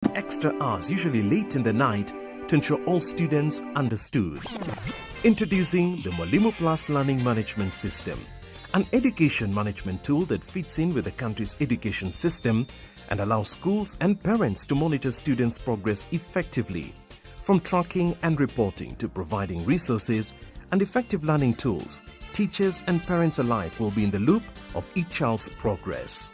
Extra hours, usually late in the night, to ensure all students understood. Introducing the Mwalimu Plus Learning Management System, an education management tool that fits in with the country's education system and allows schools and parents to monitor students' progress effectively. From tracking and reporting to providing resources and effective learning tools, teachers and parents alike will be in the loop of each child's progress.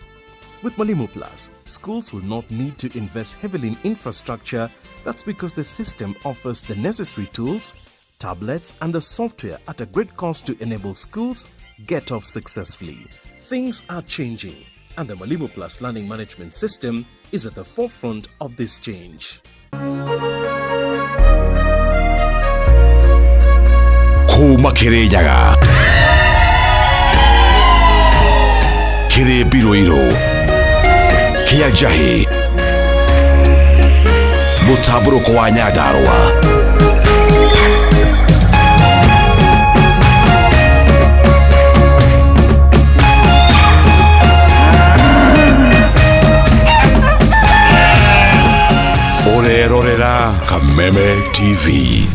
With Mwalimu Plus, schools will not need to invest heavily in infrastructure. That's because the system offers the necessary tools, tablets, and the software at a great cost to enable schools get off successfully. Things are changing, and the Mwalimu Plus Learning Management System is at the forefront of this change. Kuma Kirinyaga kĩrĩ mbirũirũ kĩa njahĩ mũtambũrũko wa Nyandarũa. Ũrerorera Kameme TV.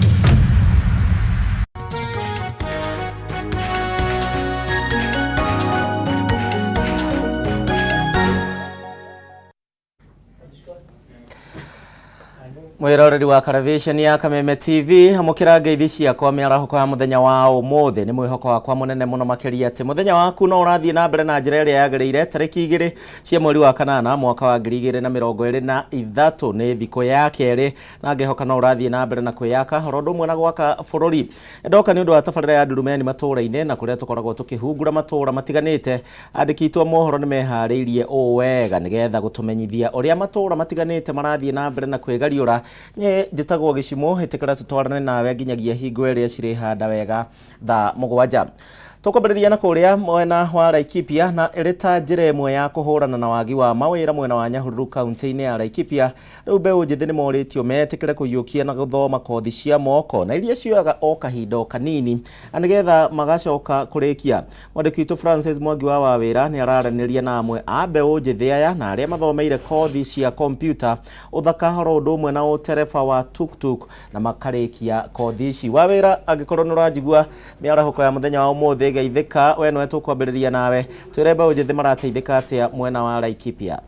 Mwiroreri wa karavisheni ya Kameme TV, amukira ngeithi ciakwa miarahũko ya muthenya wa umuthi. Ni mwihoko wakwa munene muno makiria ati muthenya waku no urathie na mbere na njira ĩrĩa yagĩrĩire. Tarĩki 2 cia mweri wa kanana mwaka wa 2023 nĩ thikũ ya kerĩ, na ngĩhoka no ũrathiĩ na mbere na kwĩyaka oro ũndũ ũmwe na gwaka bũrũri. Ndoka nĩ ũndũ wa tabarĩra ya Ndurumeni matũũra-inĩ, na kũrĩa tũkoragwo tũkĩhungura matũũra matiganĩte. Andĩki aitũ a mohoro nĩ meharĩirie ũũ wega nĩgetha gũtũmenyithia ũrĩa matũũra matiganĩte marathiĩ na mbere na kwĩgariũra. Nye njĩtagwo Gĩcimũ, ĩtĩkĩra tũtwarane nawe nginyagia hingo ĩrĩa cirĩhanda wega thaa 7. Tũkwambĩrĩria na kũrĩa mwena wa Laikipia, na ĩrĩ ta njĩra ĩmwe ya kũhũrana na wagi wa mawĩra mwena wa Nyahururu kaunti-inĩ ya Laikipia. Rĩu mbeũ njĩthĩ nĩ morĩtio metĩkĩre kũiyũkia na gũthoma kothi cia moko na iria cioyaga o kahinda o kanini na nĩgetha magacoka kũrĩkia. Mwandĩki witũ Francis Mwangi wa Wawĩra nĩ araranĩria na amwe a mbeũ njĩthĩ aya na arĩa mathomeire kothi cia kompiuta, ũthaka oro ũndũ ũmwe na ũtereba wa tuktuk na makarĩkia kothi ici. Wawĩra, angĩkorwo nĩ ũranjigua mĩarahũko ya mũthenya wa ũmũthĩ, geithĩka. We nĩwe tũkwambĩrĩria nawe, twĩre mbeũ njĩthĩ marateithĩka atĩa mwena wa Laikipia?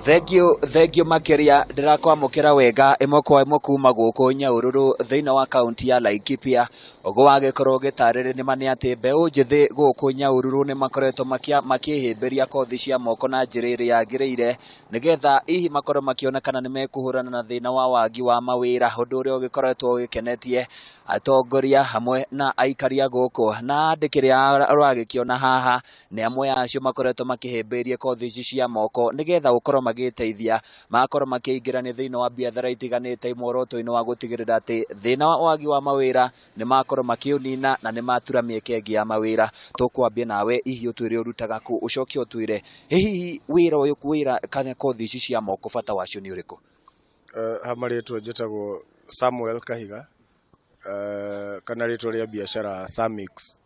Thengio, thengio makiria. Ndĩrakwamũkĩra wega ĩmwe kwa ĩmwe kuma gũkũ Nyahururu thĩinĩ wa kaunti ya Laikipia. Ũguo wagĩkorwo ũgĩtarĩria, nĩ ma nĩ atĩ mbeũ njĩthĩ gũkũ Nyahururu nĩ makoretwo makĩhĩmbĩria kothi cia moko na njĩra ĩrĩa yagĩrĩire, nĩgetha hihi makorwo makĩona kana nĩ mekũhũrana na thĩna wa wagi wa mawĩra, ũndũ ũrĩa ũgĩkoretwo ũgĩkenetie atongoria hamwe na aikari a gũkũ. Na ndĩkĩrĩa ũragĩkĩona haha nĩ amwe acio makoretwo makĩhĩmbĩria kothi ici cia moko, nĩgetha gũkorwo magĩteithia magakorwo makĩingĩrania thĩinĩ wa biathara itiganĩte, muoroto-inĩ wa gũtigĩrĩra atĩ thĩna wa wagi wa mawĩra nĩ makorwo makĩũnina na nĩ matura mĩeke ĩngĩ ya mawĩra. Tũkwambia nawe, hihi ũtwĩre ũrutaga kũ, ũcoke ũtwĩre hihi wĩra ũyũ, wĩra kana kothi ici cia moko, bata wacio nĩ ũrĩkũ? Ha marĩtwa njĩtagwo Samuel Kahiga, kana rĩtwa rĩa biacara Samix.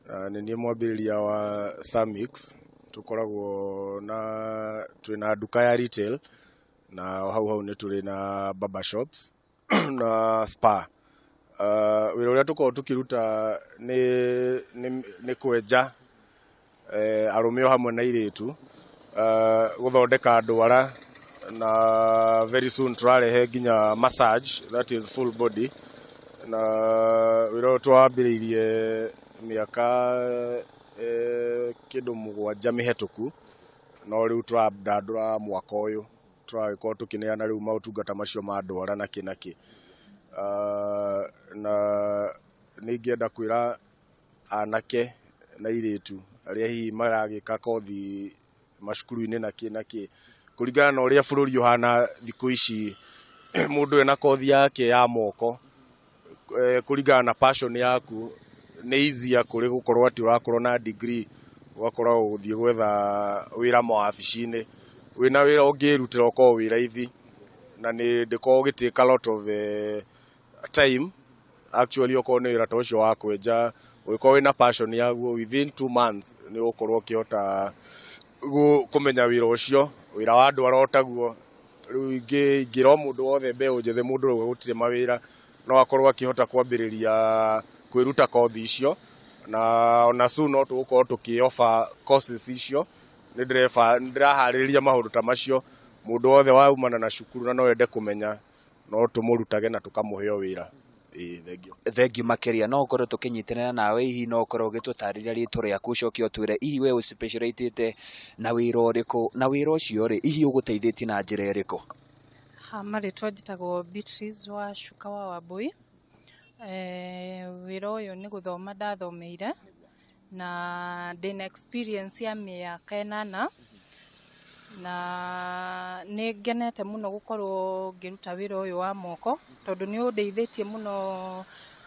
Nĩ niĩ mwambĩrĩria wa Samix. Tũkoragwo na twĩna nduka ya retail na hau hau nĩ tũrĩ na barber shops na spa. Wĩra ũrĩa tũkoragwo tũkĩruta nĩ kwenja arũme o hamwe na airĩtu, gũthondeka ndwara, na very soon tũrarehe nginya massage, that is full body. Na wĩra ũyũ twambĩrĩirie mĩaka kĩndũ 7 mĩhetũku, no rĩu tũrandandũra mwaka ũyũ tũragĩkorwo tũkĩneana rĩu maũtungata macio ma ndwara na kĩ na kĩ. Na nĩ ingĩenda kwĩra anake na airĩtu arĩa hihi maragĩka kothi macukuru-inĩ na kĩ na kĩ, kũringana na ũrĩa bũrũri ũhana thikũ ici, mũndũ ena kothi yake ya moko, kũringana na passion yaku, nĩ easier kũrĩ gũkorwo atĩ ũrakorwo na degree ũgakorwo gũthiĩ gwetha wĩra mawabici-inĩ. Wĩna wĩra ũngĩrutĩra ũkorwo wĩ raithi na nĩ ndĩkoragwo ũgĩ take a lot of time. Actually okorwo nĩ wĩra ta ũcio wa kwenja, ũngĩkorwo wĩna passion yaguo, within 2 months nĩ ũgũkorwo ũkĩhota kũmenya wĩra ũcio. Wĩra wa andũ arotaguo. Rĩu ingĩra o mũndũ wothe mbeũ njĩthĩ, mũndũ ũrauga gũtirĩ mawĩra, no akorwo akĩhota kwambĩrĩria kwĩruta kothi icio, na ona soon no tũgũkorwo tũkĩ offer courses icio. Nĩ ndĩraharĩrĩria maũndũ ta macio. Mũndũ wothe waumana na cukuru na no ende kũmenya, no tũmũrutage na tũkamũhe o wĩra. Ĩĩ, thengiũ. Thengiũ makĩria. No ũkorwo tũkĩnyitanĩra nawe, hihi no ũkorwo ũgĩtũtarĩria rĩtwa rĩaku, ũcoke ũtwĩre hihi we ũspecialĩtĩte na wĩra ũrĩkũ, na wĩra ũcio rĩ, hihi ũgũteithĩtie na njĩra ĩrĩkũ? Ha marĩtwa njĩtagwo Beatrice wa Cuka wa Wambui. Wĩra ũyũ nĩ gũthoma ndathomeire na ndĩna experience ya mĩaka 8, na nĩ ngenete mũno gũkorwo ngĩruta wĩra ũyũ wa moko, tondũ nĩ ũndeithĩtie mũno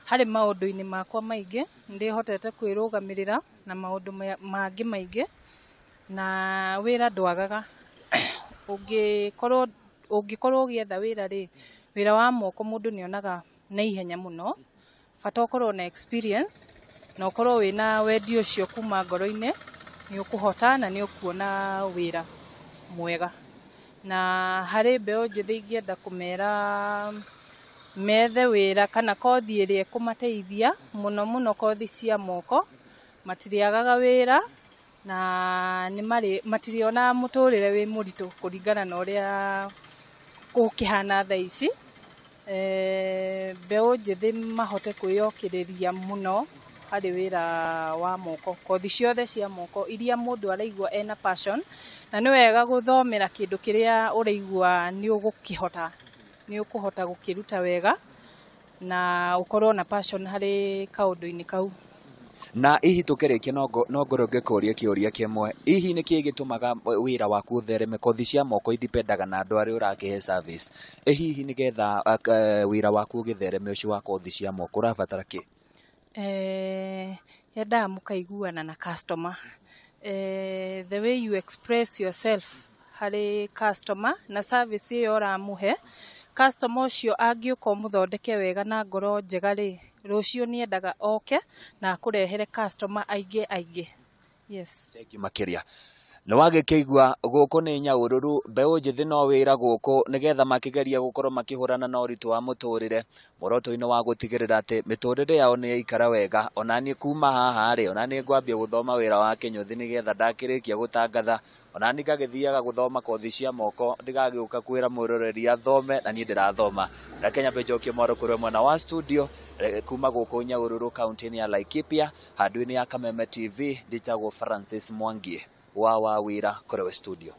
harĩ maũndũ-inĩ makwa maingĩ. Nĩ ndĩhotete kwĩrũgamĩrĩra na maũndũ mangĩ maingĩ, na wĩra ndwagaga. Ũngĩkorwo ũgĩetha wĩra rĩ, wĩra wa moko mũndũ nĩ onaga na ihenya mũno. Bata ũkorwo na experience na ũkorwo wĩna wendi ũcio kuma ngoro-inĩ, nĩ ũkũhota na nĩ ũkuona wĩra mwega. Na harĩ mbeũ njĩthĩ ingĩenda kũmera methe wĩra kana kothi ĩrĩa ĩkũmateithia mũno mũno, kothi cia moko. Matirĩagaga wĩra na matirĩonaga mũtũrĩre wĩ mũritũ kũringana na ũrĩa gũkĩhana thaa ici. Mbeũ njĩthĩ mahote kwĩyokĩrĩria mũno harĩ wĩra wa moko, kothi ciothe cia moko iria mũndũ araigua ena passion. Na nĩ wega gũthomera kĩndũ kĩrĩa ũraigua nĩ ũgũkĩhota, nĩ ũkũhota gũkĩruta wega na ũkorwo na passion harĩ kaũndũ-inĩ kau. Na hihi tũkĩrĩkia, no ngorwo ngĩkũria kĩũria kĩmwe, hihi nĩ kĩĩ gĩtũmaga wĩra waku ũthereme? Kothi cia moko indipendaga na andũ arĩa ũrakĩhe service. Ĩ hihi nĩgetha wĩra waku ũgĩthereme ũcio wa kothi cia moko, ũrabatara kĩ? Yendaga mũkaiguana na customer. The way you express yourself harĩ customer na service ĩyo ũramũhe customer ũcio, angĩũka ũmũthondeke wega na ngoro njega rĩ, rũciũ nĩendaga oke na akũrehere customer aingĩ aingĩ. Yes. Thank you makĩria. Nĩ wagĩkĩigua gũkũ nĩ Nyaũrũrũ, mbeũ njĩthĩ no wĩra gũkũ nĩgetha makĩgeria gũkorwo makĩhũrana na ũritũ wa mũtũrĩre, muoroto-inĩ wa gũtigĩrĩra atĩ mĩtũrĩre yao nĩ yaikara wega. Ona niĩ kuma haha rĩ, ona niĩ ngwambia gũthoma wĩra wa kĩnyũthi, nĩgetha ndakĩrĩkia gũtangatha ona niĩ ngagĩthiaga gũthoma kothi cia moko, ndigagĩũka kwĩra mwĩroreri athome na niĩ ndĩrathoma. Reke nyambe njokie mwaro kũrĩ mwena wa studio. Kuma gũkũ Nyaũrũrũ, kaunti-inĩ ya Laikipia, handũ-inĩ ya Kameme TV, njĩtagwo Francis Mwangi wa wĩra kũrĩ we studio.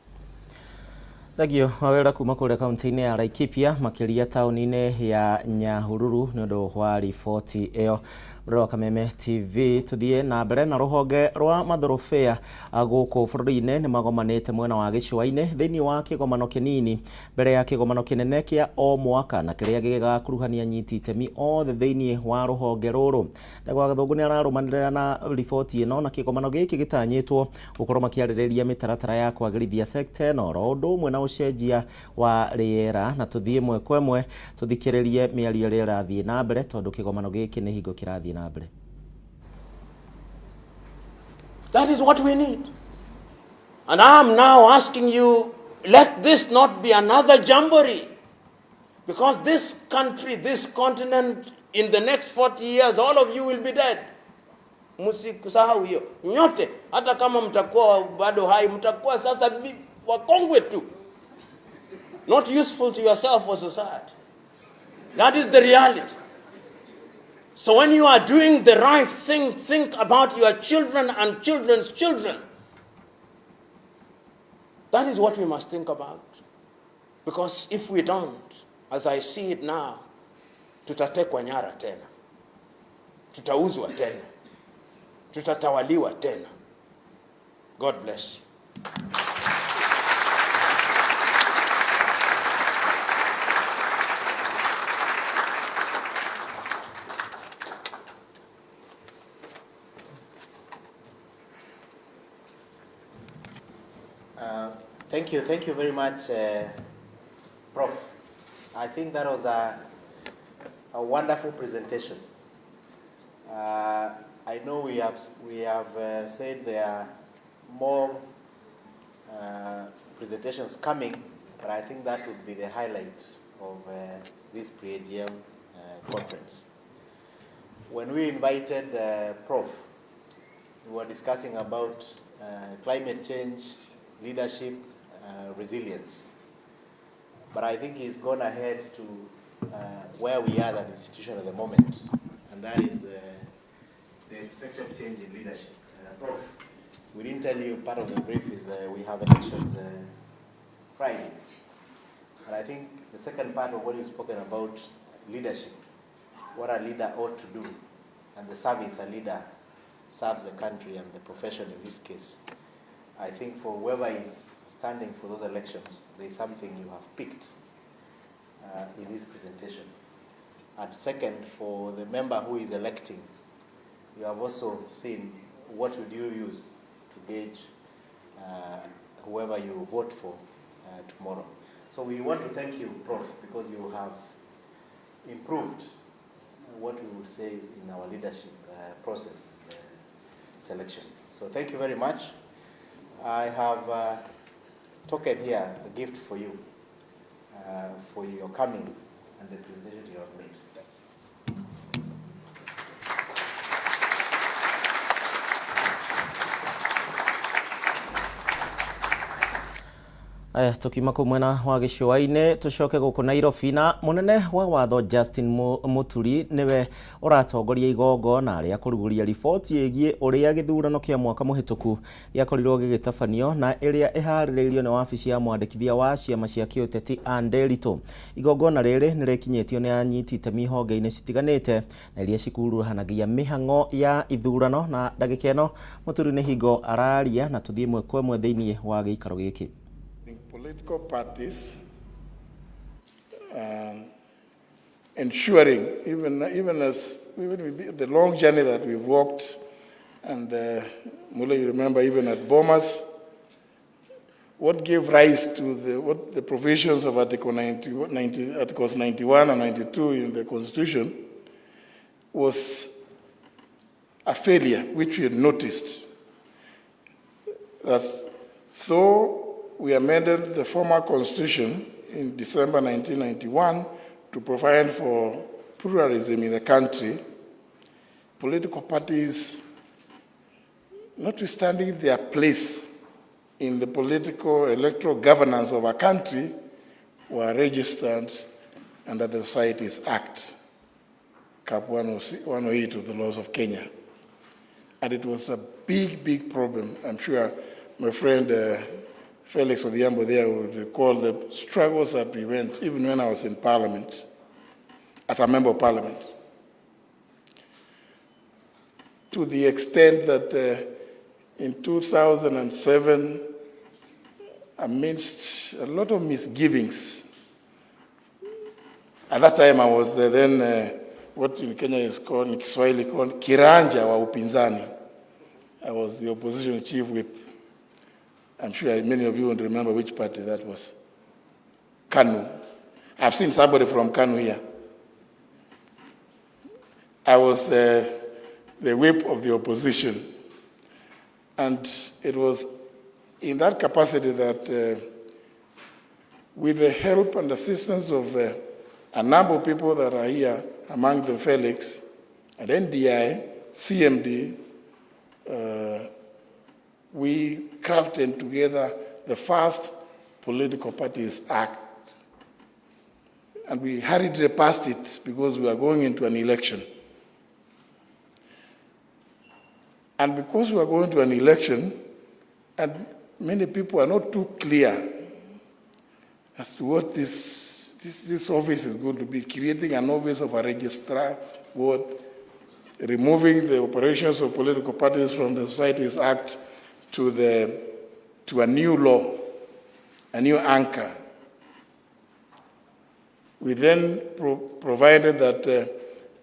Thengio wawĩra kuma kũrĩa kaunti-inĩ ya Laikipia, makĩria taũni-inĩ ya Nyahururu, nĩ ũndũ wa riboti ĩyo. Mũrore wa Kameme TV, tũthiĩ na mbere na rũhonge rwa mathorobĩa gũkũ bũrũri-inĩ nĩ magomanĩte mwena wa gĩcũa-inĩ thĩinĩ wa kĩgomano kĩnini mbere ya kĩgomano kĩnene kĩa o mwaka na kĩrĩa gĩgakuruhania nyiti itemi othe thĩinĩ wa rũhonge rũrũ. Ndegwa Gĩthũngũ nĩ ararũmanĩrĩra na riboti ĩno, na kĩgomano gĩkĩ gĩtanyĩtwo gũkorwo makĩarĩrĩria mĩtaratara ya kwagĩrithia sekta ĩno oro ũndũ ũmwe na ũcenjia wa rĩera. Na tũthiĩ ĩmwe kwa ĩmwe tũthikĩrĩrie mĩario ĩrĩa ĩrathiĩ na mbere, tondũ kĩgomano gĩkĩ nĩ hingo kĩrathiĩ na mbere. That is what we need. And I'm now asking you, let this not be another jamboree. Because this country, this continent, in the next 40 years, all of you will be dead. Msikusahau hiyo. Nyote, hata kama mtakuwa bado hai, mtakuwa sasa wakongwe tu. Not useful to yourself or society. That is the reality. So when you are doing the right thing, think about your children and children's children. That is what we must think about. Because if we don't, as I see it now, tutatekwa nyara tena. Tutauzwa tena. Tutatawaliwa tena. God bless you. Thank you, thank you very much, Prof. I think that was a wonderful presentation. I know we have said there are more presentations coming, but I think that would be the highlight of this pre-AGM conference. When we invited Prof, we were discussing about climate change, leadership, resilience. But I think he's gone ahead to where we are as an institution at the moment, and that is the expected change in leadership. Prof, we didn't tell you part of the brief is we have elections Friday. And I think the second part of what you've spoken about, leadership, what a leader ought to do, and the service a leader serves the country and the profession in this case. I think for whoever is standing for those elections, there is something you have picked in this presentation. And second, for the member who is electing, you have also seen what would you use to gauge whoever you vote for tomorrow. So we want to thank you, Prof, because you have improved what we would say in our leadership process and selection. So thank you very much. I have a token here, a gift for you, for your coming and the presentation you have made. Aya, tukiuma kuu mwena wa gĩcũa-inĩ tũcoke gũkũ Nairobi na mũnene wa watho Justin Muturi nĩwe ũratongoria igongona rĩa kũrugũria riboti ĩgiĩ ũrĩa gĩthurano kĩa mwaka mũhĩtũku gĩakorirwo gĩgĩtabanio na ĩrĩa ĩharĩrĩirio nĩ wabici ya mwandĩkithia wa ciama cia kĩũteti Ann Nderitu. Igongona rĩrĩ nĩ rĩkinyĩtio nĩ anyiti itemi honge-inĩ citiganĩte na iria cikuruhanagia mĩhang'o ya ithurano na ndagĩka ĩno Muturi nĩ hingo araria na tũthiĩ ĩmwe kwa ĩmwe thĩinĩ wa gĩikaro gĩkĩ. Political parties ensuring, even the long journey that we've walked, and Mule, you remember even at Bomas, what gave rise to the provisions of Article 90, 90, Articles 91 and 92 in the Constitution was a failure which we had noticed. That though we amended the former constitution in December 1991 to provide for pluralism in the country, political parties, notwithstanding their place in the political electoral governance of our country, were registered under the Societies Act, Cap 108 of the laws of Kenya. And it was a big, big problem. I'm sure my friend Felix Odhiambo there would recall the struggles that we went, even when I was in Parliament, as a member of Parliament, to the extent that in 2007, amidst a lot of misgivings, at that time I was then what in Kenya is called, in Kiswahili called Kiranja wa upinzani. I was the opposition chief whip. I'm sure many of you won't remember which party that was. KANU. I've seen somebody from KANU here. I was the whip of the opposition. And it was in that capacity that, with the help and assistance of a number of people that are here, among them Felix, and NDI, CMD, we crafted together the first Political Parties Act. And we hurriedly passed it because we were going into an election. And because we were going to an election, and many people are not too clear as to what this office is going to be, creating an office of a registrar, what, removing the operations of political parties from the Societies Act to a new law, a new anchor. We then provided that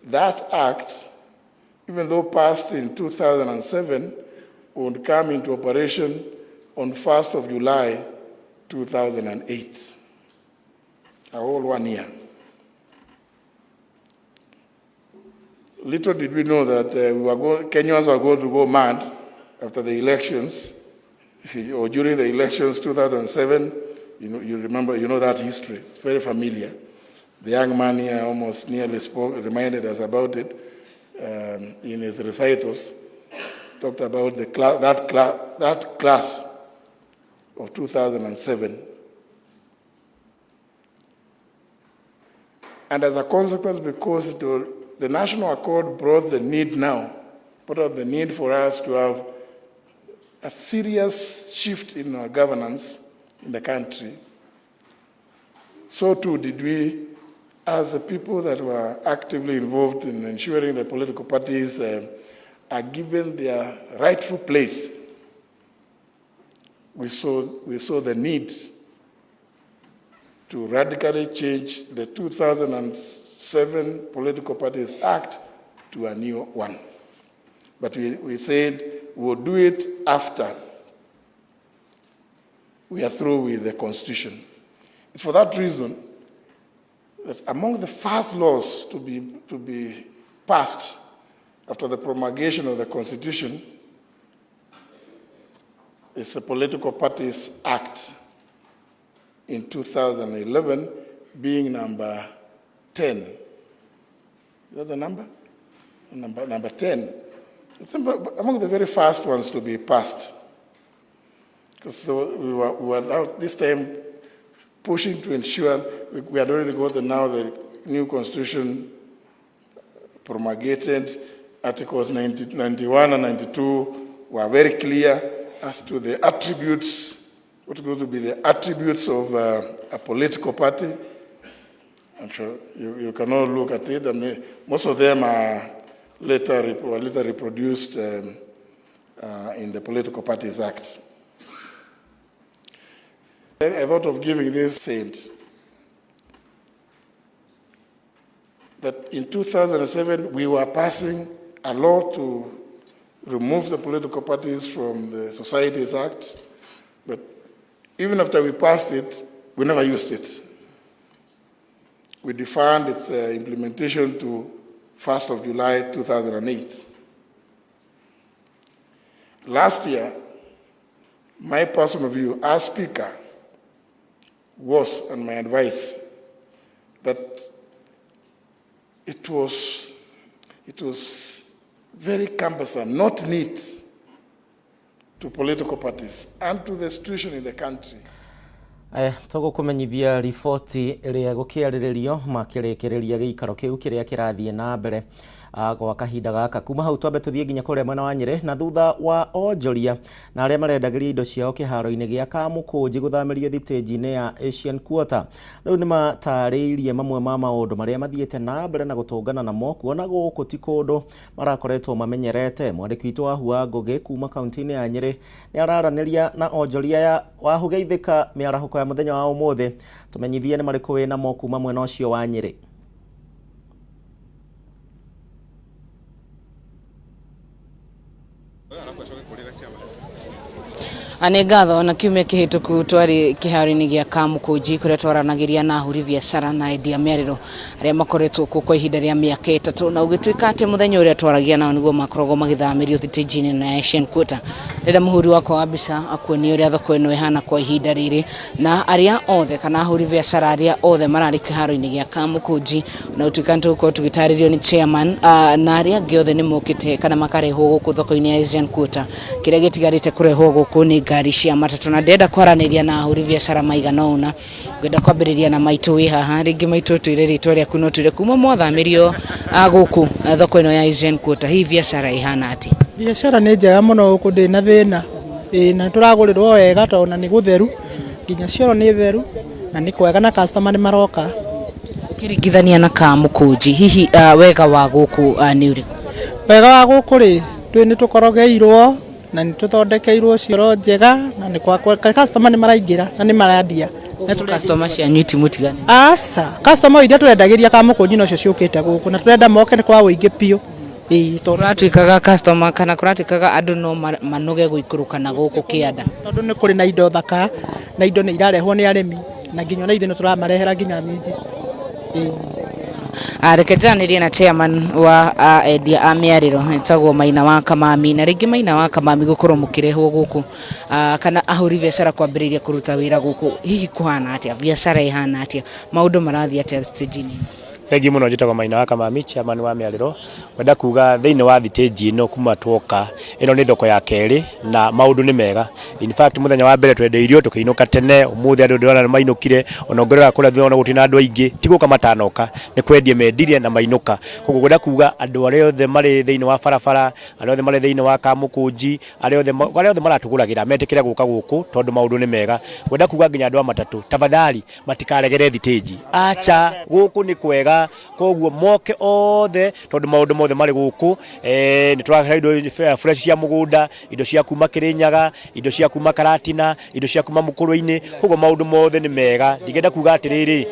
that act, even though passed in 2007, would come into operation on 1st of July 2008, a whole 1 year. Little did we know that we were Kenyans were going to go mad after the elections, or during the elections 2007. You know, you remember, you know that history. It's very familiar. The young man here almost nearly spoke, reminded us about it in his recitals. Talked about the that class of 2007. And as a consequence, because the National Accord brought the need now, brought out the need for us to have a serious shift in our governance in the country, so too did we, as the people that were actively involved in ensuring the political parties are given their rightful place. We saw the need to radically change the 2007 Political Parties Act to a new one. But we said we'll do it after we are through with the Constitution. It's for that reason that among the first laws to be passed after the promulgation of the Constitution is the Political Parties Act in 2011, being number 10. Is that the number? Number 10. It's among the very first ones to be passed. Because we were out this time pushing to ensure we had already got now the new Constitution promulgated. Articles 91 and 92 were very clear as to the attributes, what are going to be the attributes of a political party. I'm sure you can all look at it. Most of them are were later reproduced in the Political Parties Act. Then I thought of giving this said that in 2007 we were passing a law to remove the political parties from the Societies Act, but even after we passed it, we never used it. We deferred its implementation to 1st of July 2008. Last year, my personal view as Speaker was, and my advice, that it was very cumbersome, not neat to political parties and to the situation in the country. Aya, tũgũkũmenyithia riboti ĩrĩa ĩgũkĩarĩrĩrio makĩrĩkĩrĩria gĩikaro kĩu kĩrĩa kĩrathiĩ na mbere gwa kahinda gaka. Kuma hau twambe tũthiĩ nginya kũrĩa mwena wa Nyĩrĩ, na thutha wa onjoria na arĩa marendagĩria indo ciao kĩharo-inĩ gĩa Kamũkũnji gũthamĩrio thitĩnji-inĩ ya Asian Quarter, rĩu nĩ matarĩirie mamwe ma maũndũ marĩa mathiĩte na mbere na gũtũngana namo, kuona gũkũ ti kũndũ marakoretwo mamenyerete. Mwandĩki witũ Wahua Ngũgĩ kuma kaunti-inĩ ya Nyĩrĩ nĩ araranĩria na onjoria ya Wahugeithĩka mĩarahũko ya mũthenya wa ũmũthĩ. Tũmenyithie nĩ marĩkũ wĩ namo kuma mwena ũcio wa Nyĩrĩ. Nĩ ngatho. Na kiumia kĩhĩtũku twarĩ kĩharo-inĩ gĩa Kamũkũnji kũrĩa twaranagĩria na ahũri biacara na endia mĩarĩro arĩa makoretwo kuo kwa ihinda rĩa mĩaka 3, na ũgĩtuĩka atĩ mũthenya ũrĩa twaragia nao nĩguo makoragwo magĩthamĩrio thitĩnji-inĩ na Asian Quarter. Ndĩrenda mũhũri wakwa wa mbica akuonie ũrĩa thoko ĩno ĩhana kwa ihinda rĩrĩ, na arĩa othe kana ahũri biacara arĩa othe mararĩ kĩharo-inĩ gĩa Kamũkũnji, na ũtuĩka nĩtũgũkorwo tũgĩtarĩrio nĩ chairman, na arĩa angĩ othe nĩ mokĩte kana makarehwo gũkũ thoko-inĩ ya Asian Quarter. Kĩrĩa gĩtigarĩte kũrehwo gũkũ nĩ ngari cia matatũ, na ndĩrenda kwaranĩria na ahũri biacara maigana ũna. Ngwenda kwambĩrĩria na maitũ wĩ haha. Rĩngĩ maitũ, twĩre rĩtwa rĩaku, no twĩre kuma mwathamĩrio gũkũ thoko ĩno ya Asian Quarter, hihi biacara ĩhana atĩa? Biacara nĩ njega mũno gũkũ, ndĩ na thĩna. Ĩĩ, na tũragũrĩrwo wega tondũ na nĩ gũtheru, nginya cioro nĩ theru na nĩ kwega na customer nĩ maroka. Ũkĩringithania na Kamũkũnji, hihi wega wa gũkũ nĩ ũrĩkũ? Wega wa gũkũ rĩ, twĩ nĩ tũkorogeirwo na nĩ tũthondekeirwo cioro njega na nĩ kwa customer nĩ maraingĩra na nĩ marendia. Customer cianyu itimũtigane? Aca, customer iria tũrendagĩria Kamũkũnji nocio ciũkĩte gũkũ, na tũrenda moke nĩ kwa ũingĩ biũ. Ĩĩ, tondũ Kũratuĩkaga customer kana kũratuĩkaga andũ no manoge gũikũrũka na gũkũ kĩanda? Tondũ nĩ kũrĩ na indo thaka na indo nĩ irarehwo nĩ arĩmi, na nginya ona ithuĩ nĩ tũramarehera nginya minji. Ĩĩ. Reke njaranĩrie na chairman wa endia a mĩarĩro etagwo Maina wa Kamami, na rĩngĩ Maina wa Kamami, gũkorwo mũkĩrehwo gũkũ kana ahũri biacara kwambĩrĩria kũruta wĩra gũkũ, hihi kũhana atĩa, biacara ĩhana atĩa, maũndũ marathiĩ atĩa stage-inĩ? Thengiũ mũno. Njĩtagwo Maina wa Kamami, chairman wa mĩarĩro. Ngwenda kuga thĩinĩ wa thitĩnji ĩno kuma twoka, ĩno nĩ thoko ya kerĩ na maũndũ nĩ mega. In fact, mũthenya wa mbere twendeirio tũkĩinũka tene, ũmũthĩ andũ ndĩrona nĩ mainũkire, ona ũngĩrora kũrĩa thutha ona gũtirĩ na andũ aingĩ, ti gũka matanoka, nĩ kwendia mendirie na mainũka. Koguo ngwenda kuga andũ arĩa othe marĩ thĩinĩ wa barabara, arĩa othe marĩ thĩinĩ wa Kamũkũnji, arĩa othe maratũgũragĩra metĩkĩre gũka gũkũ tondũ maũndũ nĩ mega. Ngwenda kuga nginya andũ a matatũ, tafadhali matikaregere thitĩnji, acha, gũkũ nĩ kwega, koguo moke othe tondũ maũndũ mothe marĩ gũkũ. Nĩ tũrahe indo fresh cia mũgũnda, indo cia kuma Kĩrĩnyaga, indo cia kuma Karatina, indo cia kuma Mũkũrwe-inĩ, koguo maũndũ mothe nĩ mega. Ndingĩenda kuga atĩrĩrĩ,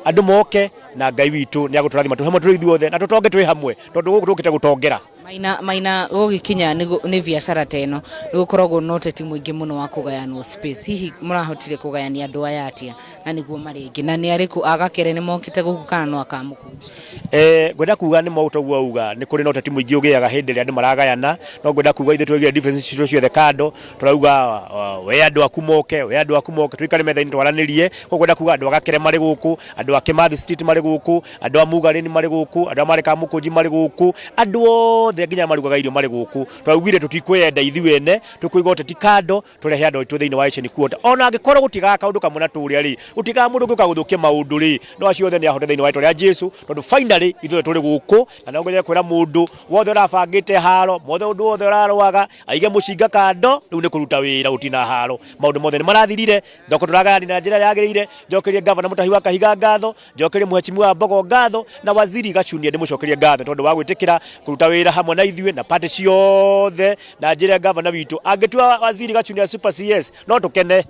andũ moke na Ngai witũ nĩ agũtũrathima twĩ hamwe, tũrĩ ithuothe na tũtonge twĩ hamwe tondũ gũkũ tũkĩte gũtongera. Maina, Maina, gũgĩkinya nĩ biacara ta ĩno nĩ gũkoragwo na ũteti mũingĩ mũno wa kũgayanwo space. Hihi mũrahotire kũgayania andũ aya atĩa na nĩguo marĩ aingĩ, na nĩ arĩkũ a Gakere nĩ mokĩte gũkũ kana no a Kamũkũnji? Ngwenda kuga nĩ toguo auga, nĩ kũrĩ na ũteti mũingĩ ũgĩaga hĩndĩ ĩrĩa andũ maragayana, no ngwenda kuga ithuĩ twaigire difference citũ ciothe kando, tũrauga we andũ aku moke, we andũ aku moke, tũikare metha-inĩ twaranĩrie. Koguo ngwenda kuga andũ a Gakere marĩ gũkũ, andũ a Kimathi Street marĩ gũkũ, andũ a Mugarĩni marĩ gũkũ, andũ a marĩ Kamũkũnji marĩ gũkũ, andũ othe nginya marugaga irio marĩ gũkũ. Twaugire tũtikwĩyenda ithuĩ ene, tũkũiga ũteti kando, tũrehe andũ aitũ thĩinĩ wa Asian Quarter. Ona angĩkorwo gũtigaga kaũndũ kamwe na tũrĩa rĩ, gũtigaga mũndũ ũngĩũka gũthũkia maũndũ rĩ, no acio othe nĩ ahote thĩinĩ wa rĩtwa rĩa Jesu, tondũ finally ithuĩ tũrĩ gũkũ. Na no ngwende kwĩra mũndũ wothe ũrabangĩte haro, mothe ũndũ wothe ũrarũaga, aige mũcinga kando, rĩu nĩ kũruta wĩra, gũtina haro. Maũndũ mothe nĩ marathirire, thoko tũragayania na njĩra ĩrĩa yagĩrĩire. Njokerie gavana Mũtahi wa Kahiga ngatho, njokerie mheshimiwa Mbogo ngatho, na waziri Gachunia ndĩmũcokerie ngatho tondũ wa gwĩtĩkĩra kũruta wĩra hamwe na ithuĩ na party ciothe. Na njĩre gavana witũ angĩtua waziri Gachunia super CS no tũkene.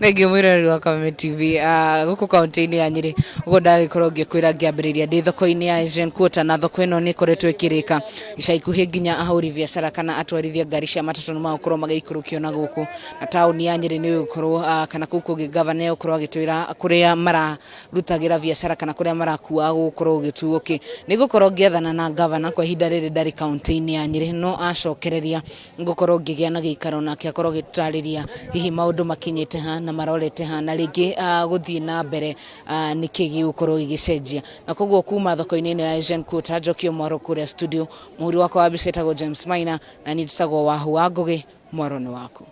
Thengiũ mwĩroreri wa Kameme TV, gũkũ kaunti-inĩ ya Nyĩrĩ, ũguo ndagĩkorwo ngĩkwĩra ngĩambĩrĩria ndĩ thoko-inĩ ya Asian Quarter, na thoko ĩno nĩ ĩkoretwo ĩkĩrĩka ica ikuhĩ, nginya ahũri biacara kana atwarithia ngari cia matatũ nĩ magũkorwo magĩikũrũkio na gũkũ, na taũni ya Nyĩrĩ nĩ ĩgũkorwo kana kũu kũngĩ gavana egũkorwo agĩtwĩra kũrĩa mararutagĩra biacara kana kũrĩa marakuaga gũgũkorwo gũgĩtuo kĩ. Nĩ ngũkorwo ngĩethana na gavana, kwa ihinda rĩrĩ ndarĩ kaunti-inĩ ya Nyĩrĩ, no acokereria ngũkorwo ngĩgĩa na gĩikaro nake akorwo agĩtũtarĩria hihi maũndũ makinyĩte ha na marorete ha, na rĩngĩ gũthiĩ na mbere nĩkĩ gĩgũkorwo gĩgĩcenjia. Na koguo kuma thoko-inĩ ĩno ya Asian Quarter, njokio mwaro kũrĩa studio, mũhuri wakwa wa mbica etagwo James Maina, na niĩ njĩtagwo Wahu wa Ngũgĩ, mwaro nĩ waku.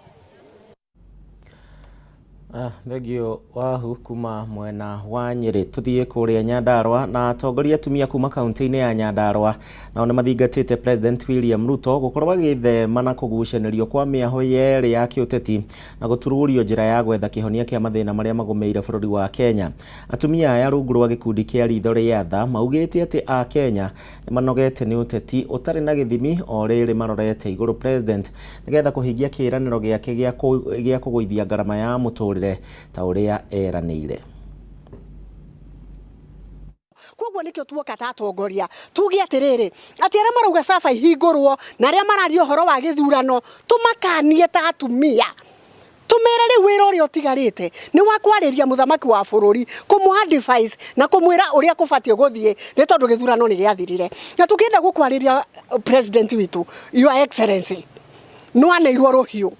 Thengio Wahu kuma mwena wa Nyĩrĩ. Tũthiĩ kũrĩa Nyandarua, na atongoria atumia kuma kaunti-inĩ ya Nyandarua nao nĩ mathingatĩte President William Ruto gũkorwo agĩthema na kũgucanĩrio kwa mĩaho yerĩ ya kĩũteti na gũtururio njĩra ya gwetha kĩhonia kĩa mathĩna marĩa magũmĩire bũrũri wa Kenya. Atumia aya rungu rwa gĩkundi kĩa Ritho rĩa Tha maugĩte atĩ a Kenya nĩ manogete nĩ ũteti ũtarĩ na gĩthimi, o rĩrĩ marorete igũrũ President nĩgetha kũhingia kĩĩranĩro gĩake gĩa kũgũithia ngarama ya mũtũrĩre ta ũrĩa eranĩire. Koguo nĩkĩo tuoka ta atongoria tuge atĩrĩrĩ, atĩ arĩa marauga saba ihingũrwo na arĩa mararia ũhoro wa gĩthurano, tũmakanie ta atumia, tũmere rĩu wĩra ũrĩa ũtigarĩte nĩ wa kwarĩria mũthamaki wa bũrũri, kũmũ advise na kũmwĩra ũrĩa kũbatiĩ gũthiĩ, nĩ tondũ gĩthurano nĩ gĩathirire. Na tũkĩenda gũkwarĩria president witũ, Your Excellency, nĩwaneirwo rũhiũ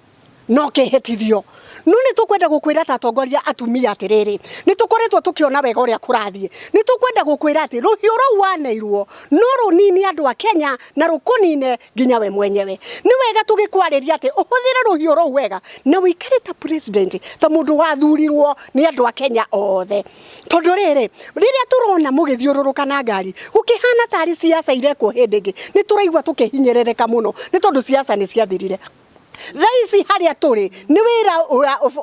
no kĩhĩtithio, no nĩ tũkwenda gũkwĩra ta atongoria atumia atĩrĩrĩ, nĩ tũkoretwo tũkĩona wega ũrĩa kũrathiĩ. Nĩ tũkwenda gũkwĩra atĩ rũhiũ rũu waneirwo no rũnini andũ a Kenya na rũkũnine nginya we mwenyewe. Nĩ wega tũgĩkwarĩria atĩ ũhũthĩre rũhiũ rũu wega na ũikare ta president, ta mũndũ wathurirwo nĩ andũ a Kenya othe, tondũ rĩrĩ, rĩrĩa tũrona mũgĩthiũrũrũka na ngari gũkĩhana tarĩ siasa irekwo hĩndĩ ĩngĩ, nĩ tũraigua tũkĩhinyĩrĩrĩka mũno, nĩ tondũ siasa nĩ ciathirire. Thaa ici harĩa tũrĩ nĩ wĩra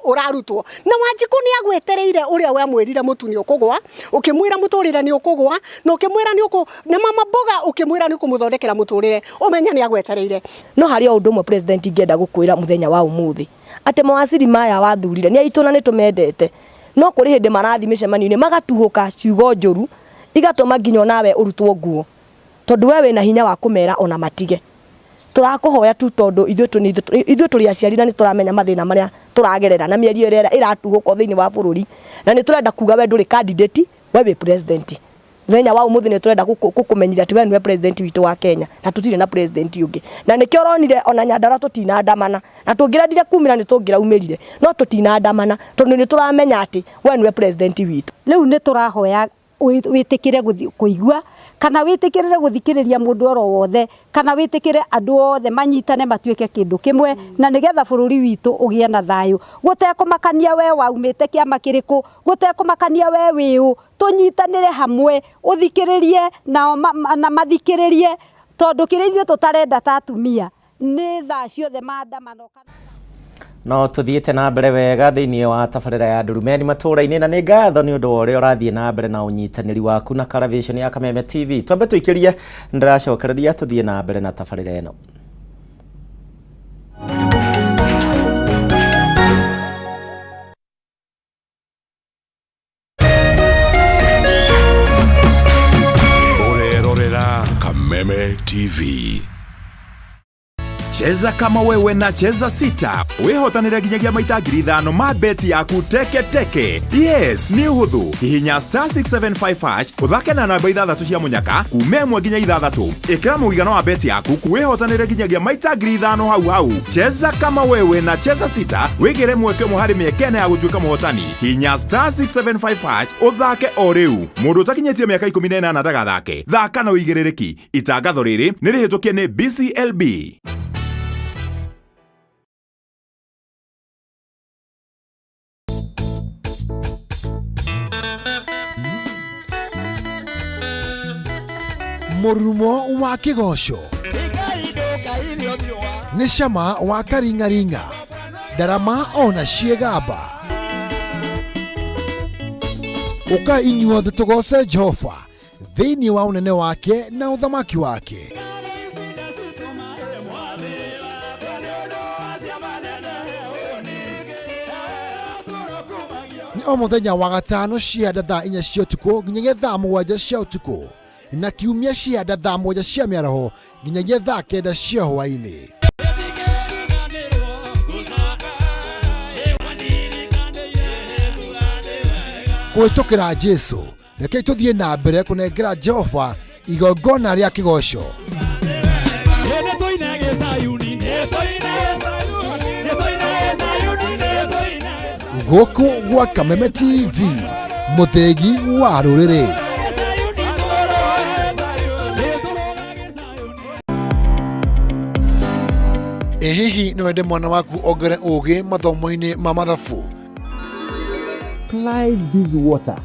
ũrarutwo, na Wanjikũ nĩ agwetereire ũrĩa wamwĩrire mũtu nĩ ũkũgwa, ũkĩmwĩra mũtũrĩre nĩ ũkũgwa, na ũkĩmwĩra nĩ ũkũ na mama mboga ũkĩmwĩra nĩ ũkũmũthondekera mũtũrĩre, ũmenye nĩ agwetereire. No harĩ o ũndũ ũmwe, President, ingĩenda gũkwĩra mũthenya wa ũmũthĩ, atĩ mawaziri maya wathurire nĩ aitũ na nĩ tũmendete, no kũrĩ hĩndĩ marathiĩ mĩcemanio-inĩ magatuhũka ciugo njũru igatũma nginya onawe ũrutwo nguo, tondũ we wĩna hinya wa kũmera ona matige. Tũrakũhoya tu tondũ ithuĩ tũrĩ aciari na nĩ tũramenya mathĩna marĩa tũragerera na mĩario ĩrĩa ĩratuhũka thĩinĩ wa bũrũri, na nĩ tũrenda kuga we ndũrĩ candidate, we wĩ president. Muthenya wa umuthi ni turenda gukumenyithia ati we niwe president witu wa Kenya na tutire na president ungi. Na nikio uronire ona Nyandarua tutinandamana, na tungirendire kumira ni tungiraumirire, no tutinandamana tondu ni turamenya ati we niwe president witu. Riu ni turahoya witikire kuigua kana witikirire guthikiriria mundu oro wothe kana witikire andu othe manyitane matuike kindu kimwe na nigetha bururi witu ugie na thayu, gutekumakania we waumite kiama kiriku, gutekumakania we wiu, tunyitanire hamwe uthikiririe nao na mathikiririe tondu kiria ithuĩ tutarenda ta atumia ni thaa ciothe maandamano. No tuthiite na mbere wega thiini wa tabarĩra ya Ndurumeni matũra-inĩ, na nĩ ngatho nĩ ũndũ wa ũrĩa ũrathiĩ na mbere na ũnyitanĩri waku na Caravation ya Kameme TV. Twambe tũikĩrie, ndĩracokereria tũthiĩ na mbere na tabarĩra ĩno. Ũrerorera Kameme TV. Cheza kama wewe na Cheza Sita wihotanire nginyagia maita 5,000 ma beti yaku teke teke. Yes, nĩ ũhũthũ. Hihinya star 675 hash ũthake na namba 6 cia mũnyaka kuma 1 nginya 6. Ĩkĩra mũigana wa beti yaku wihotanire nginyagia maita 5,000 hau hau. Cheza kama wewe na Cheza Sita wigire mweke ũmwe harĩ mĩeke ĩna ya gũtuĩka mũhotani. Hihinya star 675 hash ũthake o rĩu. Mũndũ ũtakinyĩtie mĩaka 18 ndagathake. Thaka na ũigĩrĩrĩki. Itangatho rĩrĩ nĩ rĩhĩtũkie nĩ BCLB. Murumo wa kigoco nĩ cama wa karingaringa ndarama ona ciĩgamba. Ũka inyuothe tũgoce Jehova thĩinĩ wa ũnene wake na ũthamaki wake. Nĩ o mũthenya wa gatano cia thaa 4 cia ũtukũ nginyagia thaa 7 cia ũtukũ, na kiumia cia thaa 7 cia mĩaraho nginyagia thaa 9 cia hwaĩ-inĩ. Kũhĩtũkĩra Jesũ, rekei tũthiĩ na mbere kũnengera Jehova igongona rĩa kĩgoco. Gũkũ gwa Kameme TV, mũthĩgi wa rũrĩrĩ. Ĩ hihi no wende mwana waku ongere ũgĩ mathomo-inĩ ma mathabu? Apply this water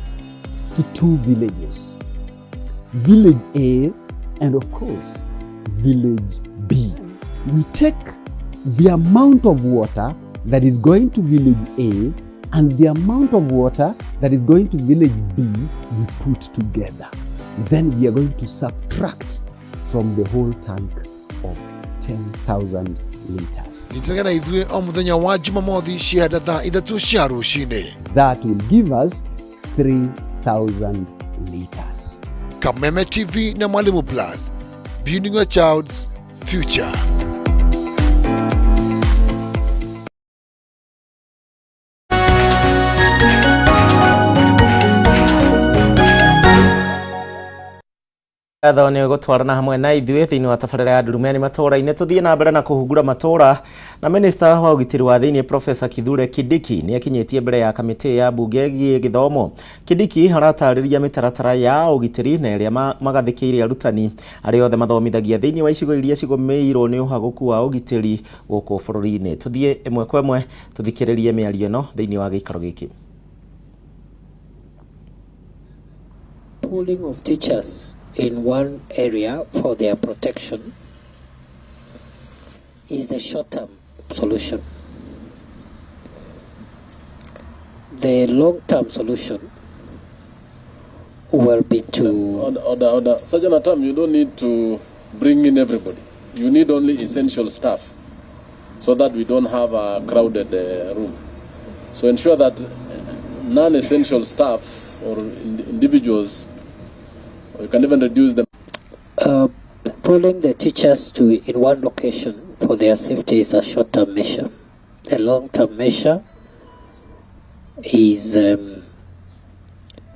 to 2 villages, Village A and of course Village B. We take the amount of water that is going to Village A and the amount of water that is going to Village B, we put together. Then we are going to subtract from the whole tank of 10,000 liters. Nyitanĩra na ithuĩ o mũthenya wa Jumamothi cia thaa 3 cia rũcinĩ. That will give us 3,000 liters. Kameme TV na Mwalimu Plus, building your child's future. Ngatho nĩ gũtwarana hamwe na ithuĩ thĩinĩ wa tabarĩra ya Ndurumeni matũra-inĩ. Tũthiĩ na mbere na kũhungura matũra na Minister wa ũgitĩri wa thĩinĩ Professor Kithure Kindiki nĩ akinyĩtie mbere ya kamĩtĩ ya mbunge ĩgiĩ gĩthomo. Kindiki aratarĩria mĩtaratara ya ũgitĩri na ĩrĩa magathĩkĩire arutani arĩa othe mathomithagia thĩinĩ wa icigo iria cigũmĩirwo nĩ ũhagũku wa ũgitĩri gũkũ bũrũri-inĩ. Tũthiĩ ĩmwe kwa ĩmwe tũthikĩrĩrie mĩario ĩno thĩinĩ wa gĩikaro gĩkĩ. Pooling of teachers in one area for their protection is the short-term solution. The long-term solution will be to... Order, order. Sergeant Atam, you don't need to bring in everybody. You need only essential staff so that we don't have a crowded room. So ensure that non-essential staff or individuals, you can even reduce them. Pulling the teachers to in one location for their safety is a short-term measure. The long-term measure is to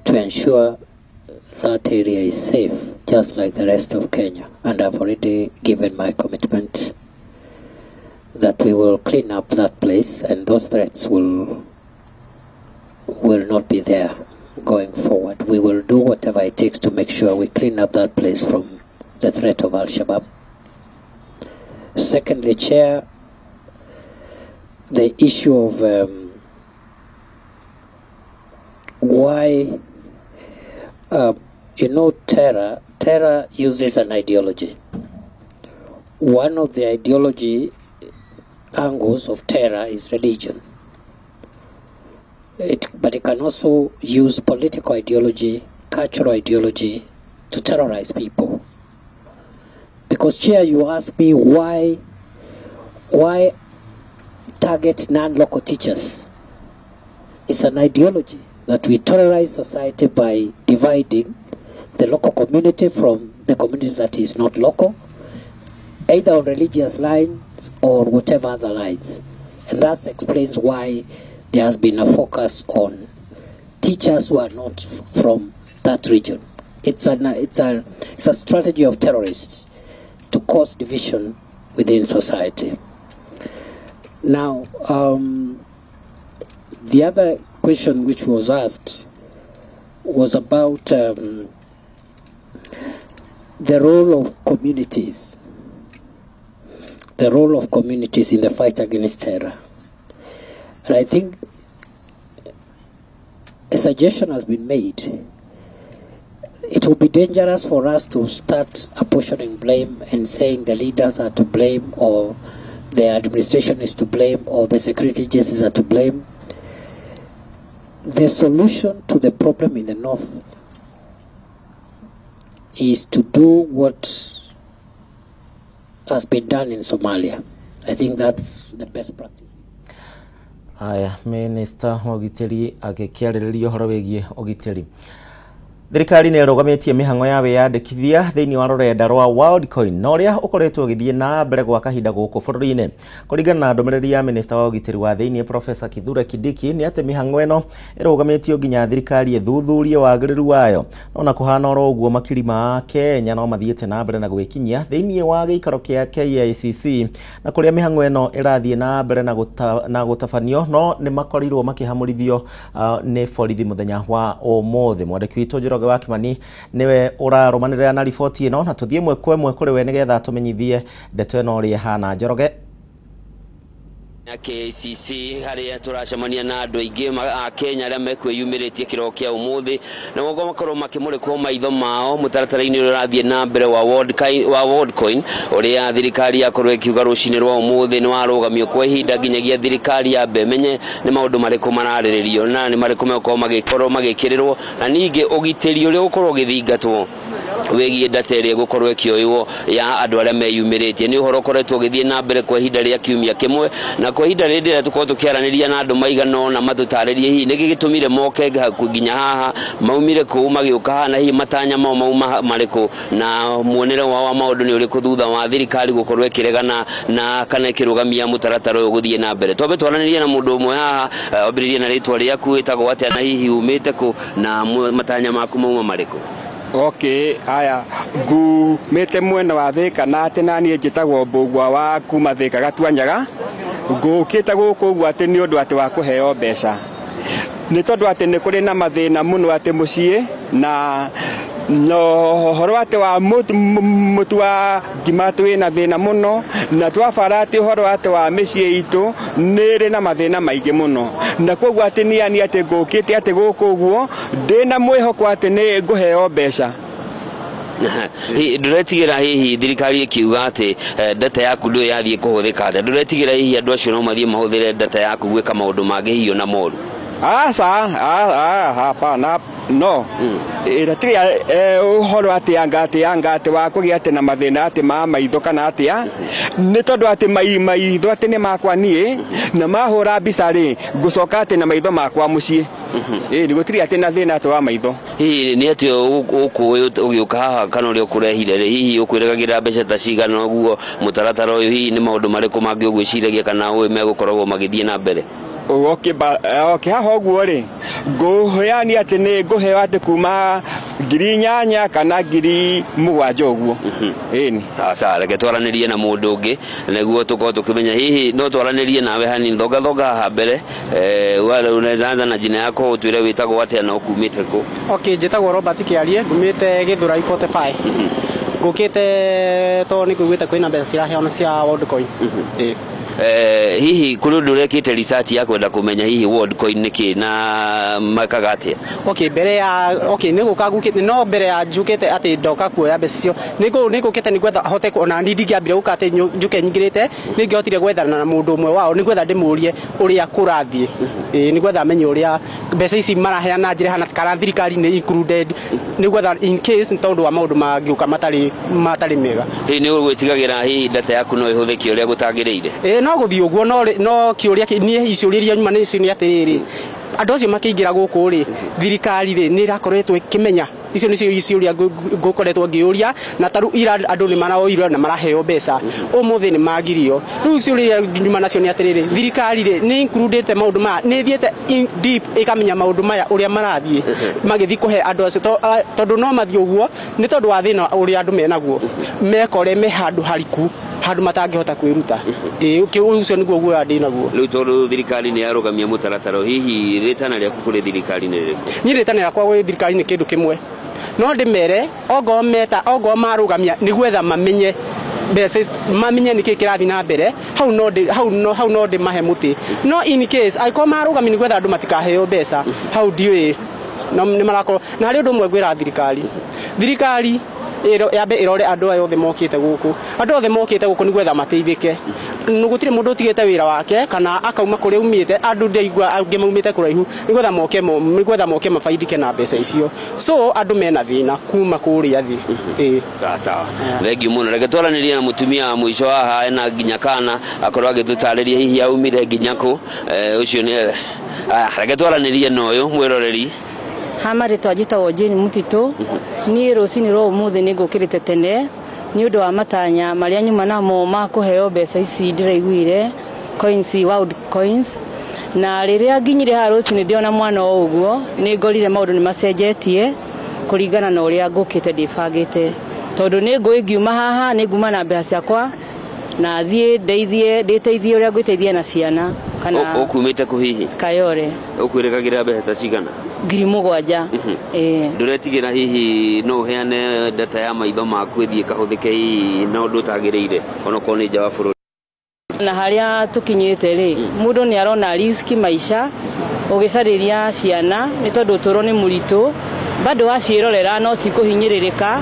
ensure that area is safe, just like the rest of Kenya. And I've already given my commitment that we will clean up that place and those threats will not be there going forward. We will do whatever it takes to make sure we clean up that place from the threat of Al-Shabaab. Secondly, Chair, the issue of why, terror uses an ideology. One of the ideology angles of terror is religion. But it can also use political ideology, cultural ideology to terrorize people. Because, Chair, you asked me why target non-local teachers. It's an ideology that we terrorize society by dividing the local community from the community that is not local, either on religious lines or whatever other lines. And that explains why there has been a focus on teachers who are not from that region. It's a strategy of terrorists to cause division within society. Now, the other question which was asked was about the role of communities. The role of communities in the fight against terror. And I think a suggestion has been made. It will be dangerous for us to start apportioning blame and saying the leaders are to blame, or the administration is to blame, or the security agencies are to blame. The solution to the problem in the north is to do what has been done in Somalia. I think that's the best practice. Aya, Minister wa ũgitĩri agĩkĩarĩrĩria ũhoro wĩgiĩ ũgitĩri. Thirikari nĩ ĩrũgamĩtie mĩhang'o ya wĩyandĩkithia thĩinĩ wa rũrenda rwa Worldcoin na ũrĩa ũkoretwo ũgĩthiĩ na mbere gwa kahinda gũkũ bũrũri-inĩ. Kũringana na ndũmĩrĩri ya Minista wa ũgitĩri wa thĩinĩ Professor Kithure Kindiki nĩ atĩ mĩhang'o ĩno ĩrũgamĩtio nginya thirikari ĩthuthurie wagĩrĩru wayo. No na kũhana oro ũguo makiri ma Kenya no mathiĩte na mbere na gwĩkinyia thĩinĩ wa gĩikaro kĩa KICC na kũrĩa mĩhang'o ĩno ĩrathiĩ na mbere na gũtabanio no nĩ makorirwo makĩhamũrithio nĩ borithi mũthenya wa ũmũthĩ. Mwandĩki witũ Njoroge wa Kimani niwe ũrarũmanĩrĩra na riboti ĩno na tũthiĩ ĩmwe kwa ĩmwe kũrĩ we nĩgetha tũmenyithie ndeto ĩno ũrĩa ĩhana. Njoroge. KICC haria turacemania na andu aingi a Kenya aria mekwiyumiritie kiroko kia umuthi na guo makorwo makimurikwo maitho mao mutaratara-ini uria urathie na mbere wa Worldcoin uria thirikari yakorwo ikiuga rucini rwa umuthi ni warugamio kwa ihinda nginyagia thirikari yambe imenye ni maundu mariku mararĩrĩrio na ni mariku megukorwo magikorwo magikirirwo na ningi ugitĩri uria ugukorwo ugithingatwo wigie data ĩrĩa ĩgũkorwo ĩkĩoywo ya andũ arĩa meyumĩrĩtie. Nĩ ũhoro ũkoretwo ũgĩthiĩ na mbere kwa ihinda rĩa kiumia kĩmwe na kwa ihinda rĩrĩ rĩrĩa tũkorwo tũkĩaranĩria na andũ maigana ũna matũtarĩrie hihi nĩkĩ gĩtũmire moke nginya haha, maumire kũu magĩũka haha, na hihi matanya mao mauma marĩkũ na muonere wao wa maũndũ nĩ ũrĩkũ thutha wa thirikari gũkorwo ĩkĩregana na kana ĩkĩrũgamia mũtaratara ũyũ gũthiĩ na mbere. Twambe twaranĩrie na mũndũ ũmwe haha, wambĩrĩrie na rĩtwa rĩaku, wĩtagwo atĩa na hihi umĩte kũ na matanya maku mauma marĩkũ? Okay, haya ngumĩte mwena wa Thika na atĩ naniĩ njĩtagwo Mbũgua wa kuma Thika Gatuanyaga. Ngũkĩte gũkũ ũguo atĩ nĩ ũndũ atĩ wa kũheo mbeca nĩ tondũ atĩ nĩ kũrĩ na mathĩna mũno atĩ mũciĩ na no ũhoro atĩ wa mũtu wa ngima twĩna thĩna mũno na twabara atĩ ũhoro atĩ wa mĩciĩ itũ nĩ ĩrĩ na mathĩna maingĩ mũno na koguo atĩ niĩ atĩ ngũkĩte atĩ gũkũ ũguo ndĩna mwĩhoko atĩ nĩ ngũheo mbeca. Ndũretigĩra hihi thirikari ĩkiuga atĩ data yaku ndũĩ yathiĩ kũhũthĩka atĩa? Ndũretigĩra hihi andũ acio no mathiĩ mahũthĩre data yaku gwĩka maũndũ mangĩ hihi ona moru? Aca, hapana, no ĩratirĩ ũhoro atĩ anga atĩ wa kũgĩa atĩ na mathĩna atĩ ma maitho kana atĩa nĩ tondũ atĩ maitho atĩ nĩ makwa niĩ na mahũra mbica rĩ ngũcoka atĩ na maitho makwa mũciĩ. Ĩĩ gũtirĩ atĩ na thĩna atĩ wa maitho. Hihi nĩ atĩ ũkũĩ ũgĩũka haha kana ũrĩa ũkũrehire rĩ, hihi ũkwĩrĩgagĩrĩra mbeca ta cigana ũguo mũtaratara ũyũ, hihi nĩ maũndũ marĩkũ mangĩ ũgwĩciragia kana ũĩ megũkoragwo magĩthiĩ na mbere? Okay, haha ũguo rĩ, ngũheani atĩ nĩ ngũheo atĩ kuma 8,000 kana 7,000 ũguo. Ĩni. Sawa sawa, reke twaranĩrie na mũndũ ũngĩ nĩguo tũkorwo tũkĩmenya hihi no twaranĩrie nawe hanini. Thonga thonga haha mbere. Wale unaweza anza na jina yako ũtwĩre wĩtagwo atĩa na ũkumĩte kũ? Okay, njĩtagwo Robert Kĩarie, ngumĩte Gĩthũrai 45. Ngũkĩte tondũ nĩ ngũiguĩte kwĩna mbeca ciraheanwo cia Worldcoin. Ĩĩ. Hihi kũrĩ ũndũ ũrekĩte research ya kwenda kũmenya hihi Worldcoin nĩ kĩ na mekaga atĩa? Okay, mbere ya okay nĩ gũka ngũkĩte, no mbere ya njũkĩte atĩ ndoka kuoya mbeca icio, nĩ ngũkĩte nĩ gwetha hote ona niĩ ndingĩambire gũka atĩ njũke nyingĩrĩte, nĩ ngĩhotire gwethana na mũndũ ũmwe wao nĩ gwetha ndĩmũrie ũrĩa kũrathiĩ. Ĩĩ, nĩ gwetha amenye ũrĩa mbeca ici maraheana njĩra ĩhana, kana thirikari nĩ included, nĩ gwetha in case tondũ wa maũndũ mangĩũka matarĩ mega. Hihi nĩ ũgwĩtigagĩra hihi data yaku no ĩhũthĩke ũrĩa gũtagĩrĩire? Ĩĩ, no gũthiĩ ũguo, no kĩũria niĩ ciũria iria nyuma nĩcio nĩ atĩrĩrĩ, andũ acio makĩingĩra gũkũ rĩ, thirikari rĩ nĩ ĩrakoretwo ĩkĩmenya? Icio nĩcio ciũria ngũkoretwo ngĩũria, na tarĩu ira andũ nĩ maraoirwo na maraheo mbeca, ũmũthĩ nĩ magirio. Rĩu ciũria iria nyuma nacio nĩ atĩrĩrĩ, thirikari rĩ nĩ includĩte maũndũ maya, nĩ ĩthiĩte in deep ĩkamenya maũndũ maya ũrĩa marathiĩ magĩthiĩ kũhe andũ acio, tondũ no mathiĩ ũguo nĩ tondũ wa thĩna ũrĩa andũ menaguo, mekore me handũ hariku, handũ matangĩhota kwĩruta. Ĩĩ, ũcio nĩguo guoya ndĩ naguo. Rĩu tondũ thirikari nĩ yarũgamia mũtaratara, hihi rĩtana rĩaku kũrĩ thirikari nĩ rĩrĩkũ? Niĩ rĩtana rĩakwa gwĩ thirikari nĩ kĩndũ kĩmwe, no ndĩmere ongorwo meta ongorwo marũgamia nĩ gwetha mamenye mbeca, mamenye nĩkĩ kĩrathiĩ na mbere hau, no ndĩ hau, no hau no ndĩmahe mũtĩ. No in case angĩkorwo marũgamia nĩ gwetha andũ matikaheo mbeca, hau ndiũĩ no nĩ marakorwo na harĩ ũndũ ũmwe ngwĩra thirikari yambe ĩrore andũ aya othe mokĩte gũkũ. Andũ othe mokĩte gũkũ nĩ gwetha mateithĩke. Gũtirĩ mũndũ ũtigĩte wĩra wake kana akauma kũrĩa aumĩte. Andũ ndaigua angĩ maumĩte kũraihu nĩ gwetha moke mabaidike na mbeca icio. So andũ mena thĩna kuma kũrĩa thĩ. Ĩĩ. Sawa sawa, thengiũ mũno. Reke twaranĩrie na mũtumia wa mũico haha ena nginya kana akorwo agĩtũtarĩria hihi aumire nginya kũ. Ũcio nĩ aya, reke twaranĩrie na ũyũ mwĩroreri. Ha marĩtwa njĩtagwo Jane Mũtitũ. Niĩ rũcinĩ rwa ũmũthĩ nĩ ngũkĩrĩte tene nĩ ũndũ wa matanya marĩa nyuma namo ma kũheo mbeca ici ndĩraiguire coins, World Coins. Na rĩrĩa nginyire haha rũcinĩ ndĩona mwana o ũguo, nĩ ngorire maũndũ nĩ macenjetie kũringana na ũrĩa ngũkĩte ndĩbangĩte, tondũ nĩ ngũĩ ngiuma haha nĩ nguma na mbeca ciakwa na thiĩ ndeithie, ndĩteithie ũrĩa ngwĩteithia na ciana kana. Ũkumĩte kũ hihi? Kayore. Ũkwĩrĩgagĩra mbeca ta cigana? 7,000. Ĩĩ. Ndũretigĩra hihi no ũheane data ya maitho maku ĩthiĩ ĩkahũthĩke hihi na ũndũ ũtagĩrĩire, onokorwo nĩ nja wa bũrũri? Na harĩa tũkinyĩte rĩ, mũndũ nĩ arona risk maica ũgĩcarĩria ciana, nĩ tondũ ũtũũro nĩ mũritũ. Bado waciĩrorera no cikũhinyĩrĩrĩka,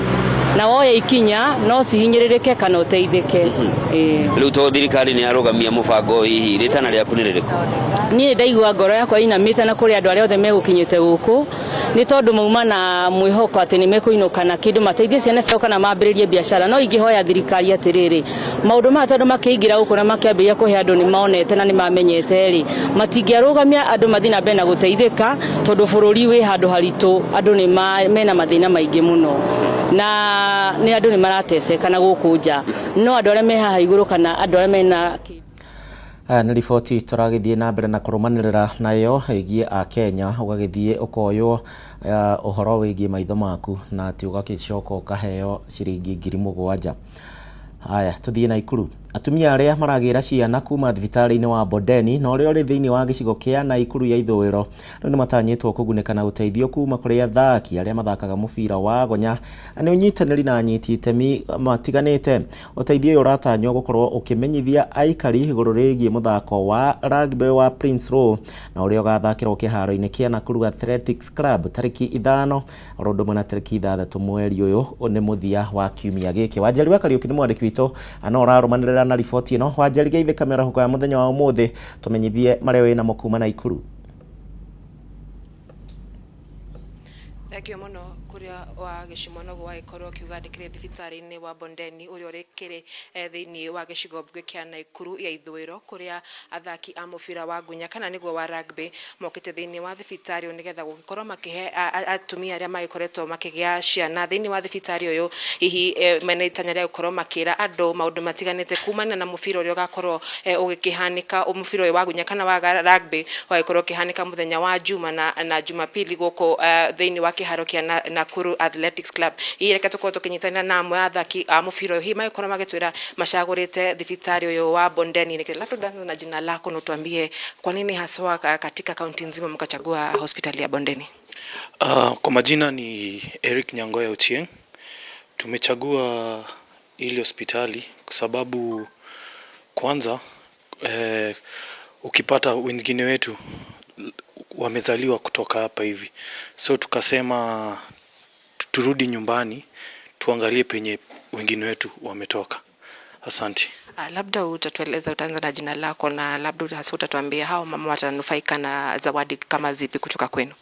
na woya ikinya no cihinyĩrĩrĩke kana ũteithĩke. Ĩĩ. Rĩu to thirikari nĩ yarũgamia mũbango, hihi rĩtana rĩaku nĩ rĩrĩkũ? Niĩ ndaigua ngoro yakwa ĩinamĩte na kũrĩ andũ arĩa othe megũkinyĩte gũkũ, nĩ tondũ mauma na mwĩhoko atĩ nĩ mekũinũka na kĩndũ mateithie ciana ciao kana mambĩrĩrie biacara. No ingĩhoya thirikari atĩrĩrĩ, maũndũ maya tondũ makĩingĩra gũkũ na makĩambĩrĩria kũhe andũ nĩ monete na nĩ mamenyete rĩ, matingĩarũgamia andũ mathiĩ na mbere na gũteithĩka, tondũ bũrũri wĩ handũ haritũ, andũ nĩ mena mathĩna maingĩ mũno na nĩ andũ nĩ marateceka na gũkũ nja, no andũ arĩa me haha igũrũ kana andũ arĩa mena Aya nĩ riboti tũragĩthiĩ na mbere na kũrũmanĩrĩra nayo ĩgiĩ a Kenya ũgagĩthiĩ ũkoywo ũhoro wĩgiĩ maitho maku na atĩ ũgagĩcoka ũkaheo ciringi 7,000. Haya, tũthiĩ Naikuru. Atumia arĩa maragĩra ciana kuma thibitarĩ-inĩ wa Bondeni na ũrĩa ũrĩ thĩinĩ wa gĩcigo kĩa Naikuru ya ithũĩro rĩu nĩ matanyĩtwo kũgunĩka na ũteithio kuma kũrĩ athaki arĩa mathakaga mũbira wa gonya nĩ ũnyitanĩri na anyiti itemi matiganĩte. Ũteithio ũyũ ũratanywo gũkorwo ũkĩmenyithia aikari igũrũ rĩgiĩ mũthako wa rugby wa Prince Row na ũrĩa ũgathakĩrwo kĩharo-inĩ kĩa Nakuru Athletics Club tarĩki 5 oro ũndũ ũmwe na tarĩki 6 mweri ũyũ nĩ mũthia wa kiumia gĩkĩ. Wanjeri wa Kariũki nĩ mwandĩki witũ no ũrarũmanĩrĩra na riboti ĩno. Wanjeri, geithĩka mĩarahũko ya mũthenya wa ũmũthĩ, tũmenyithie marĩa wĩnamo kuma Naikuru. Thengio mũno kũrĩ Mũtongoria wa gĩcimo noguo wagĩkorwo ũkiuga ndĩkĩrĩ thibitarĩ-inĩ wa Bondeni ũrĩa ũrĩkĩrĩ thĩinĩ wa gĩcigo mbunge kĩa Naikuru ya ithũĩro, kũrĩa athaki a mũbira wa ngunya kana nĩguo wa rugby mokĩte thĩinĩ wa thibitarĩ ũyũ nĩgetha gũgĩkorwo makĩhe atumia arĩa magĩkoretwo makĩgĩa ciana thĩinĩ wa thibitarĩ ũyũ, hihi mena itanya rĩa gũkorwo makĩra andũ maũndũ matiganĩte kumana na mũbira ũrĩa ũgakorwo ũgĩkĩhanĩka, mũbira ũyũ wa gunya kana wa rugby ũgagĩkorwo ũkĩhanĩka mũthenya wa Juma na Jumapili gũkũ thĩinĩ wa kĩharo kĩa Nakuru Athletics Club. Hihi reke tũkorwo tũkĩnyitanĩra na amwe a athaki a mũbira ũyũ, hihi magĩkorwo magĩtwĩra macagũrĩte thibitarĩ ũyũ wa Bondeni nĩkĩ. Labda tuanze na jina lako na utuambie kwa nini haswa katika kaunti nzima mkachagua hospitali ya Bondeni. Kwa majina ni Eric Nyangoya Ochieng. Tumechagua ili hospitali kwa sababu kwanza, ukipata wengine wetu wamezaliwa kutoka hapa hivi, so tukasema turudi nyumbani tuangalie penye wengine wetu wametoka. Asante. Labda utatueleza, utaanza na jina lako na labda hasa utatuambia hao mama watanufaika na zawadi kama zipi kutoka kwenu.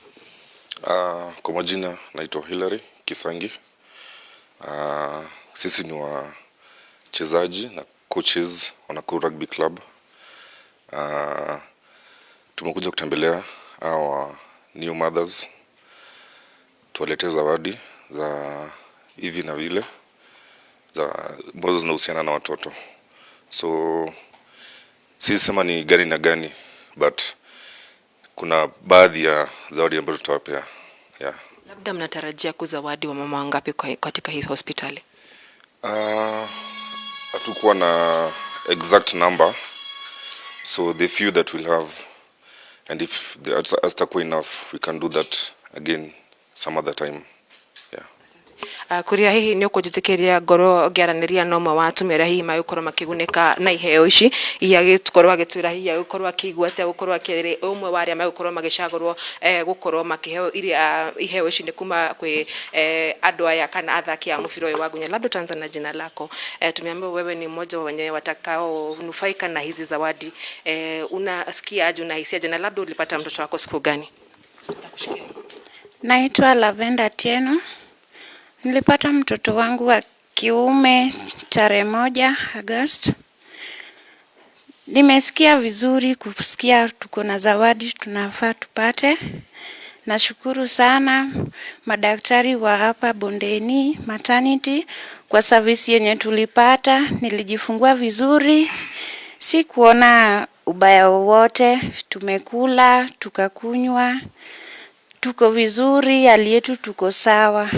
Kwa majina naitwa Hilary Kisangi. Sisi ni wachezaji na coaches wa Nakuru Rugby Club. Tumekuja kutembelea hawa new mothers, tuwaletee zawadi za hivi na vile za ambazo zinahusiana na watoto. So si sema ni gani na gani, but kuna baadhi ya zawadi ambazo tutawapea. Yeah. Labda mnatarajia kuzawadi wa mama wangapi katika hii hospitali? Hatukuwa na exact number, so the few that we'll have, and if the hazitakuwa enough, we can do that again some other time. Yeah. Kuria hihi nĩ ũkũnjĩtĩkĩria ngorwo ngĩaranĩria na ũmwe wa atumia arĩa hihi magĩkorwo makĩgunĩka na iheo ici, hihi agĩkorwo agĩtwĩra hihi agĩkorwo akĩigua atĩa gũkorwo akĩrĩ ũmwe wa arĩa magũkorwo magĩcagũrwo gũkorwo makĩheo iria iheo ici nĩ kuma kwĩ andũ aya kana athaki a mũbira ũyũ wa gunya. Labda utaanza na jina lako. Tumeambiwa wewe ni mmoja wa wenye watakao nufaika na hizi zawadi. Unasikia aje, unahisi aje, na labda ulipata mtoto wako siku gani? Naitwa Lavenda Tieno. Nilipata mtoto wangu wa kiume tarehe 1 Agosti. Nimesikia vizuri kusikia tuko na zawadi tunafaa tupate. Nashukuru sana madaktari wa hapa Bondeni Maternity kwa service yenye tulipata. Nilijifungua vizuri, sikuona ubaya wowote. Tumekula, tukakunywa, tuko vizuri, hali yetu tuko sawa.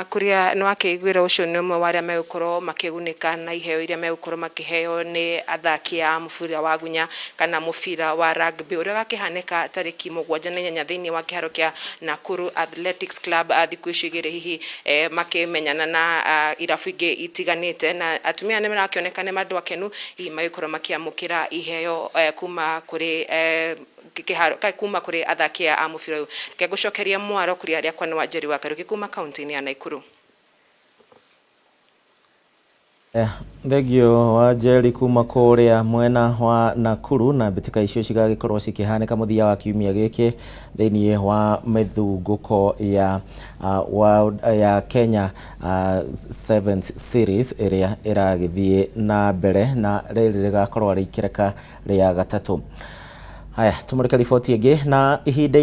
Kuria nĩ wakĩiguĩra, ũcio nĩ ũmwe wa arĩa megũkorwo makĩgunĩka na iheo iria megũkorwo makĩheo nĩ athaki a mũbira wa gunya kana mũbira wa rugby ũrĩa ũgakĩhanĩka tarĩki 7 na 8 thĩinĩ wa kĩharo kĩa Nakuru Athletics Club, thikũ ici 2 hihi makĩmenyana na irabu ingĩ itiganĩte, na atumia nĩ marakĩoneka nĩ andũ akenu hihi magĩkorwo makĩamũkĩra iheo kuma kũrĩ kĩharo kuma kũrĩ athaki a mũbira ũyũ. Reke ngũcokerie mwaro kũrĩ arĩa kwa nĩ Wanjeri wa Kariuki kuma kaunti-inĩ ya Nakuru. Thengio Wanjeri kuma kũrĩa mwena wa Nakuru. Na mbĩtĩka icio cigagĩkorwo cikĩhanĩka mũthia wa kiumia gĩkĩ thĩinĩ wa mĩthungũko ya Kenya Sevens Series ĩrĩa ĩragĩthiĩ na mbere, na rĩrĩ rĩgakorwo rĩ ikereka rĩa gatatũ. Haya, tumũrĩke riboti ĩngĩ. Na ihinda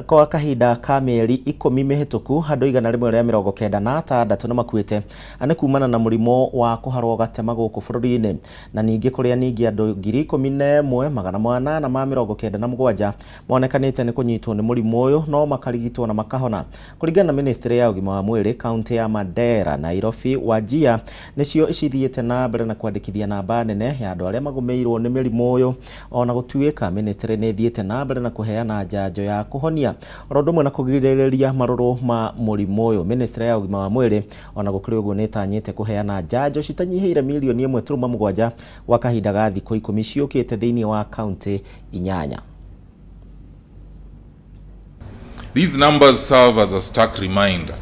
kwa kahinda ka mĩeri 10 mĩhĩtũku, andũ 196 nĩ makuĩte nĩ kumana na mũrimũ wa kũharwo gatema gũkũ bũrũri-inĩ, na ningĩ kũrĩa ningĩ andũ 11,897 monekanĩte nĩ kũnyitwo nĩ mũrimũ ũyũ no makarigitwo na makahona. Kũringana na ministry ya ũgima wa mwĩrĩ, kaunti ya Mandera, Nairobi, Wajir nĩcio cithiĩte na mbere na kwandĩkithia namba nene ya andũ arĩa magũmĩirwo nĩ mĩrimũ ũyũ, ona gũtuĩka ministry nĩ ĩthiĩte na mbere na kũheana njanjo ya kũhonia oro ũndũ ũmwe na kũgirĩrĩria marũrũ ma mũrimũ ũyũ. Ministry ya ũgima wa mwĩrĩ, ona gũkĩrĩ ũguo, nĩ ĩtanyĩte kũheana njanjo citanyihĩire mirioni 1.7 gwa kahinda ga thikũ 10 ciũkĩte thĩinĩ wa kaunti 8. These numbers serve as a stark reminder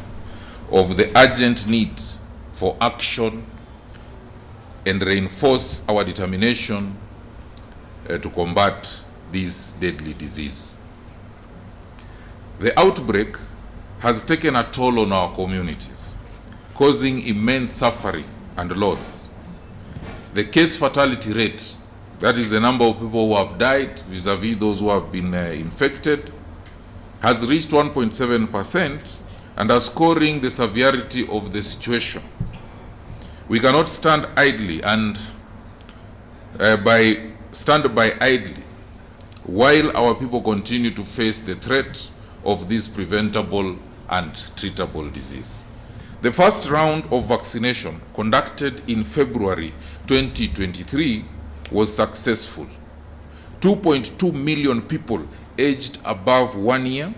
of the urgent need for action and reinforce our determination to combat this deadly disease. The outbreak has taken a toll on our communities, causing immense suffering and loss. The case fatality rate, that is the number of people who have died vis-a-vis those who have been infected, has reached 1.7%, underscoring the severity of the situation. We cannot stand idly and stand by idly while our people continue to face the threat of this preventable and treatable disease. The first round of vaccination conducted in February 2023 was successful. 2.2 million people aged above 1 year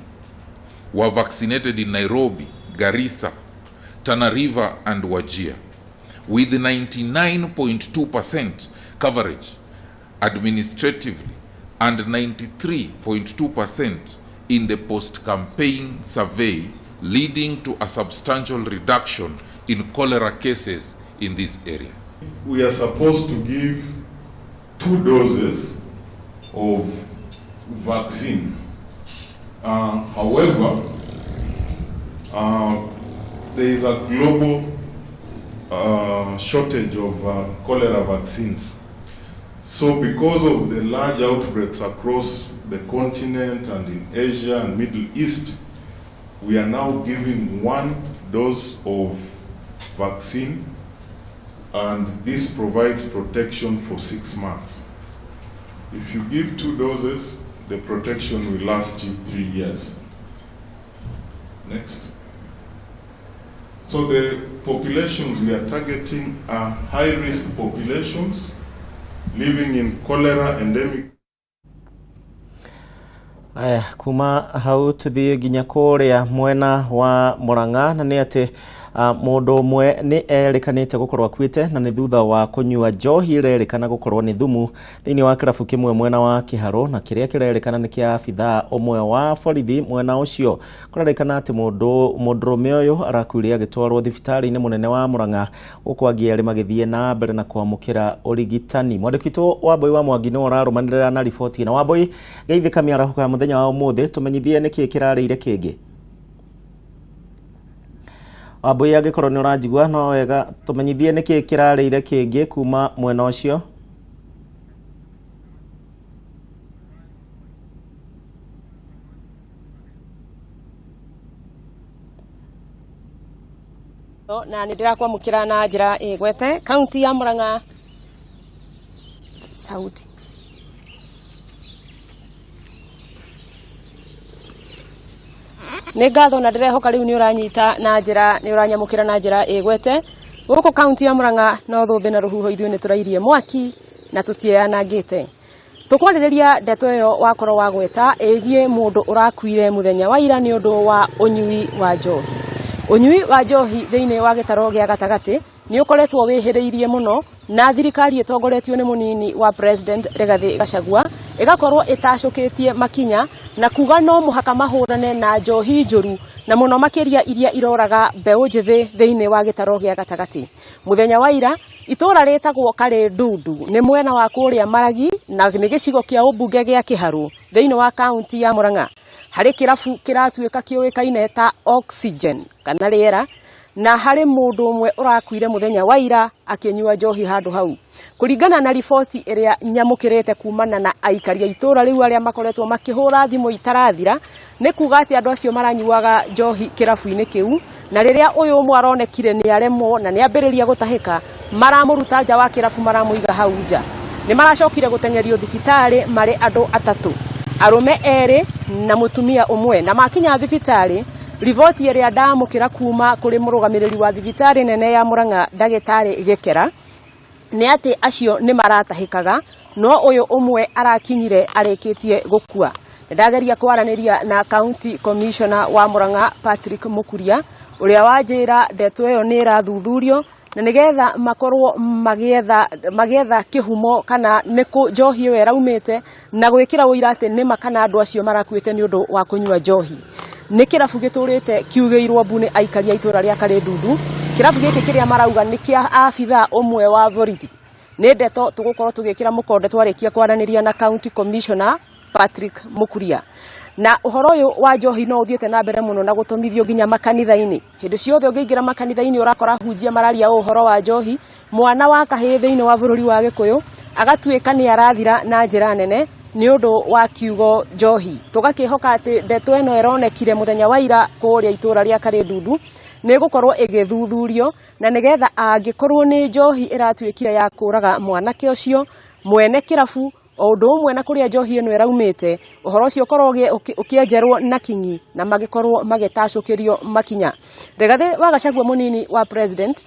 were vaccinated in Nairobi, Garissa, Tana River, and Wajir, with 99.2% coverage administratively and 93.2% in the post-campaign survey, leading to a substantial reduction in cholera cases in this area. We are supposed to give 2 doses of vaccine. However, there is a global shortage of cholera vaccines. So because of the large outbreaks across the continent and in Asia and Middle East, we are now giving 1 dose of vaccine, and this provides protection for 6 months. If you give 2 doses, the protection will last you 3 years. Next. So the populations we are targeting are high-risk populations living in cholera endemic. Aya, kuma hau tuthie nginya kuria mwena wa Murang'a, na nĩ atĩ mũndũ ũmwe nĩ erĩkanĩte gũkorwo akuĩte na nĩ thutha wa kũnyua njohi ĩrerĩkana gũkorwo nĩ thumu thĩinĩ wa kĩrabu kĩmwe mwena wa Kĩharũ, na kĩrĩa kĩrerĩkana nĩ kĩa abithaa ũmwe wa borithi mwena ũcio. Kũrerĩkana atĩ mũndũrũme ũyũ arakuire agĩtwarwo thibitarĩ-inĩ mũnene wa Murang'a, gũkũ angĩ erĩ magĩthiĩ na mbere na kwamũkĩra ũrigitani. Mwandĩki witũ Wambui wa Mwangi nĩwe ũrarũmanĩrĩra na riboti ĩno. Wambui, geithĩka mĩarahũko ya mũthenya wa ũmũthĩ, tũmenyithie nĩkĩĩ kĩrarĩire kĩngĩ. Wambui, angĩkorwo nĩ ũranjigua no wega tũmenyithie nĩkĩĩ kĩrarĩire kĩngĩ kuma mwena ũcio. Na nĩ ndĩrakwamũkĩra na njĩra ĩgwete kaunti ya Murang'a sauti nĩ ngatho na ndĩrehoka rĩu nĩ ũranyita na njĩra nĩ ũranyamũkĩra na njĩra ĩgwete gũkũ kaunti ya Murang'a no thũmbĩ na rũhuho ithuĩ nĩ tũrairie mwaki na tũtieyanangĩte. Tũkwarĩrĩria ndeto ĩyo wakorwo wagweta ĩgiĩ mũndũ ũrakuire mũthenya wa ira nĩ ũndũ wa ũnyui wa njohi. Ũnyui wa njohi thĩinĩ wa gĩtaro gĩa gatagatĩ nĩ ũkoretwo wĩhĩrĩirie mũno na thirikari ĩtongoretio nĩ mũnini wa President Rigathĩ Gachagua ĩgakorwo ĩtacũkĩtie makinya na kuga no mũhaka mahũrane na njohi njũru na mũno makĩria iria iroraga mbeũ njĩthĩ thĩinĩ wa gĩtaro gĩa gatagatĩ. Mũthenya wa ira itũra rĩtagwo Karĩndundu nĩ mwena wa kũrĩa Maragi na nĩ gĩcigo kĩa ũmbunge gĩa Kĩharũ thĩinĩ wa kaunti ya Murang'a harĩ kĩrabu kĩratuĩka kĩũĩkaine ta Oxygen kana rĩera, na harĩ mũndũ ũmwe ũrakuire mũthenya wa ira akĩnyua njohi handũ hau. Kũringana na riboti ĩrĩa nyamũkĩrĩte kumana na aikari a itũra rĩu arĩa makoretwo makĩhũra thimũ itarathira, nĩ kuga atĩ andũ acio maranyuaga njohi kĩrabu-inĩ kĩu, na rĩrĩa ũyũ ũmwe aronekire nĩ aremwo na nĩ ambĩrĩria gũtahĩka, maramũruta nja wa kĩrabu maramũiga hau nja. Nĩ maracokire gũteng'erio thibitarĩ marĩ andũ atatũ, arũme erĩ na mũtumia ũmwe, na makinya thibitarĩ riboti ĩrĩa ndamũkĩra kuma kũrĩ mũrũgamĩrĩri wa thibitarĩ nene ya Murang'a ndagĩtarĩ Gĩkera nĩ atĩ acio nĩ maratahĩkaga, no ũyũ ũmwe arakinyire arĩkĩtie gũkua. Ndageria kwaranĩria na County Commissioner wa Murang'a Patrick Mukuria ũrĩa wanjĩra ndeto ĩyo nĩ ĩrathuthurio na nĩgetha makorwo magĩetha kĩhumo kana nĩkũ njohi ĩyo ĩraumĩte na gwĩkĩra ũira atĩ nĩma kana andũ acio marakuĩte nĩ ũndũ wa kũnyua njohi. Nĩ kĩrabu gĩtũrĩte kiugĩirwo mbu nĩ aikari a itũra rĩa Karĩndundu. Kĩrabu gĩkĩ kĩrĩa marauga nĩ kĩa abithaa ũmwe wa borithi. Nĩ ndeto tũgũkorwo tũgĩkĩra mũkonde twarĩkia kwaranĩria na County Commissioner Patrick Mukuria. Na ũhoro ũyũ wa njohi no ũthiĩte na mbere mũno na gũtũmithio nginya makanitha-inĩ. Hĩndĩ ciothe ũngĩingĩra makanitha-inĩ ũrakora hunjia mararia ũhoro wa njohi. Mwana wa kahĩĩ thĩinĩ wa bũrũri wa Gĩkũyũ agatuĩka nĩ arathira na njĩra nene nĩ ũndũ wa kiugo njohi. Tũgakĩhoka atĩ ndeto ĩno ĩronekire mũthenya wa ira kũrĩa itũra rĩa Karĩndundu nĩ ĩgũkorwo ĩgĩthuthurio, na nĩgetha angĩkorwo nĩ njohi ĩratuĩkire ya kũraga mwanake ũcio mwene kĩrabu o ũndũ ũmwe na kũrĩa njohi ĩno ĩraumĩte, ũhoro ũcio ũkorwo ũkĩenjerwo na kinyi na magĩkorwo magĩtacũkĩrio makinya. Rigathĩ wa Gachagua mũnini wa president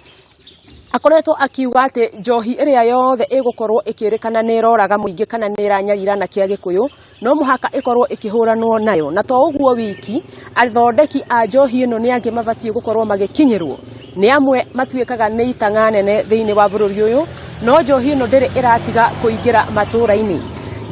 akoretwo akiuga atĩ njohi ĩrĩa yothe ĩgũkorwo ĩkĩrĩkana nĩ ĩroraga mũingĩ kana nĩ ĩranyarira anake a Gĩkũyũ no mũhaka ĩkorwo ĩkĩhũranwo nayo. Na to ũguo wiki, athondeki a njohi ĩno nĩ angĩ mabatiĩ gũkorwo magĩkinyĩrwo nĩ amwe matuĩkaga nĩ itang'a nene thĩinĩ wa bũrũri ũyũ, no njohi ĩno ndĩrĩ ĩratiga kũingĩra matũũra-inĩ.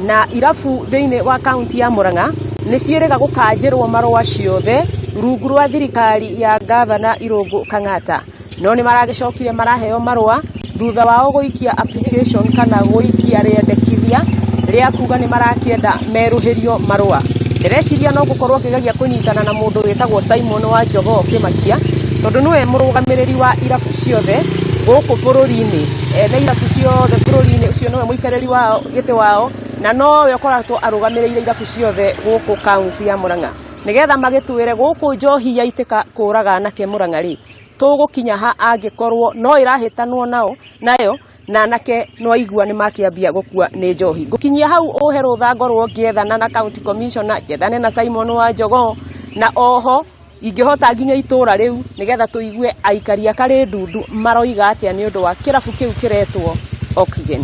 Na irabu thĩinĩ wa kaunti ya Murang'a nĩ ciĩrĩga gũkanjĩrwo marũa ciothe rungu rwa thirikari ya gavana Irũngũ Kang'ata, no nĩ maragĩcokire maraheo marũa thutha wao gũikia application kana gũikia rĩendekithia rĩa kuga nĩ marakĩenda merũhĩrio marũa. Ndĩreciria no gũkorwo ngĩgeria kũnyitana na mũndũ wĩtagwo Simon wa Jogoo Kĩmakia, tondũ nĩwe mũrũgamĩrĩri wa irabu ciothe gũkũ bũrũri-inĩ. Ene irabu ciothe bũrũri-inĩ ũcio nĩwe mũikarĩri wao gĩtĩ wao, na nowe ũkoretwo arũgamĩrĩire irabu ciothe gũkũ kaunti ya Murang'a, nĩgetha magĩtwĩre gũkũ njohi yaitĩka kũraga anake Murang'a rĩ, tũgũkinya ha angĩkorwo no ĩrahĩtanwo nao nayo na anake no aigua nĩ makĩambia gũkua nĩ njohi. Ngũkinyia hau ũhe rũtha ngorwo ngĩethana na county commissioner, njethane na Simon wa Jogoo, na oho ingĩhota nginya itũra rĩu nĩgetha tũigue aikari a Karĩndundu maroiga atĩa nĩ ũndũ wa kĩrabu kĩu kĩretwo Oxygen.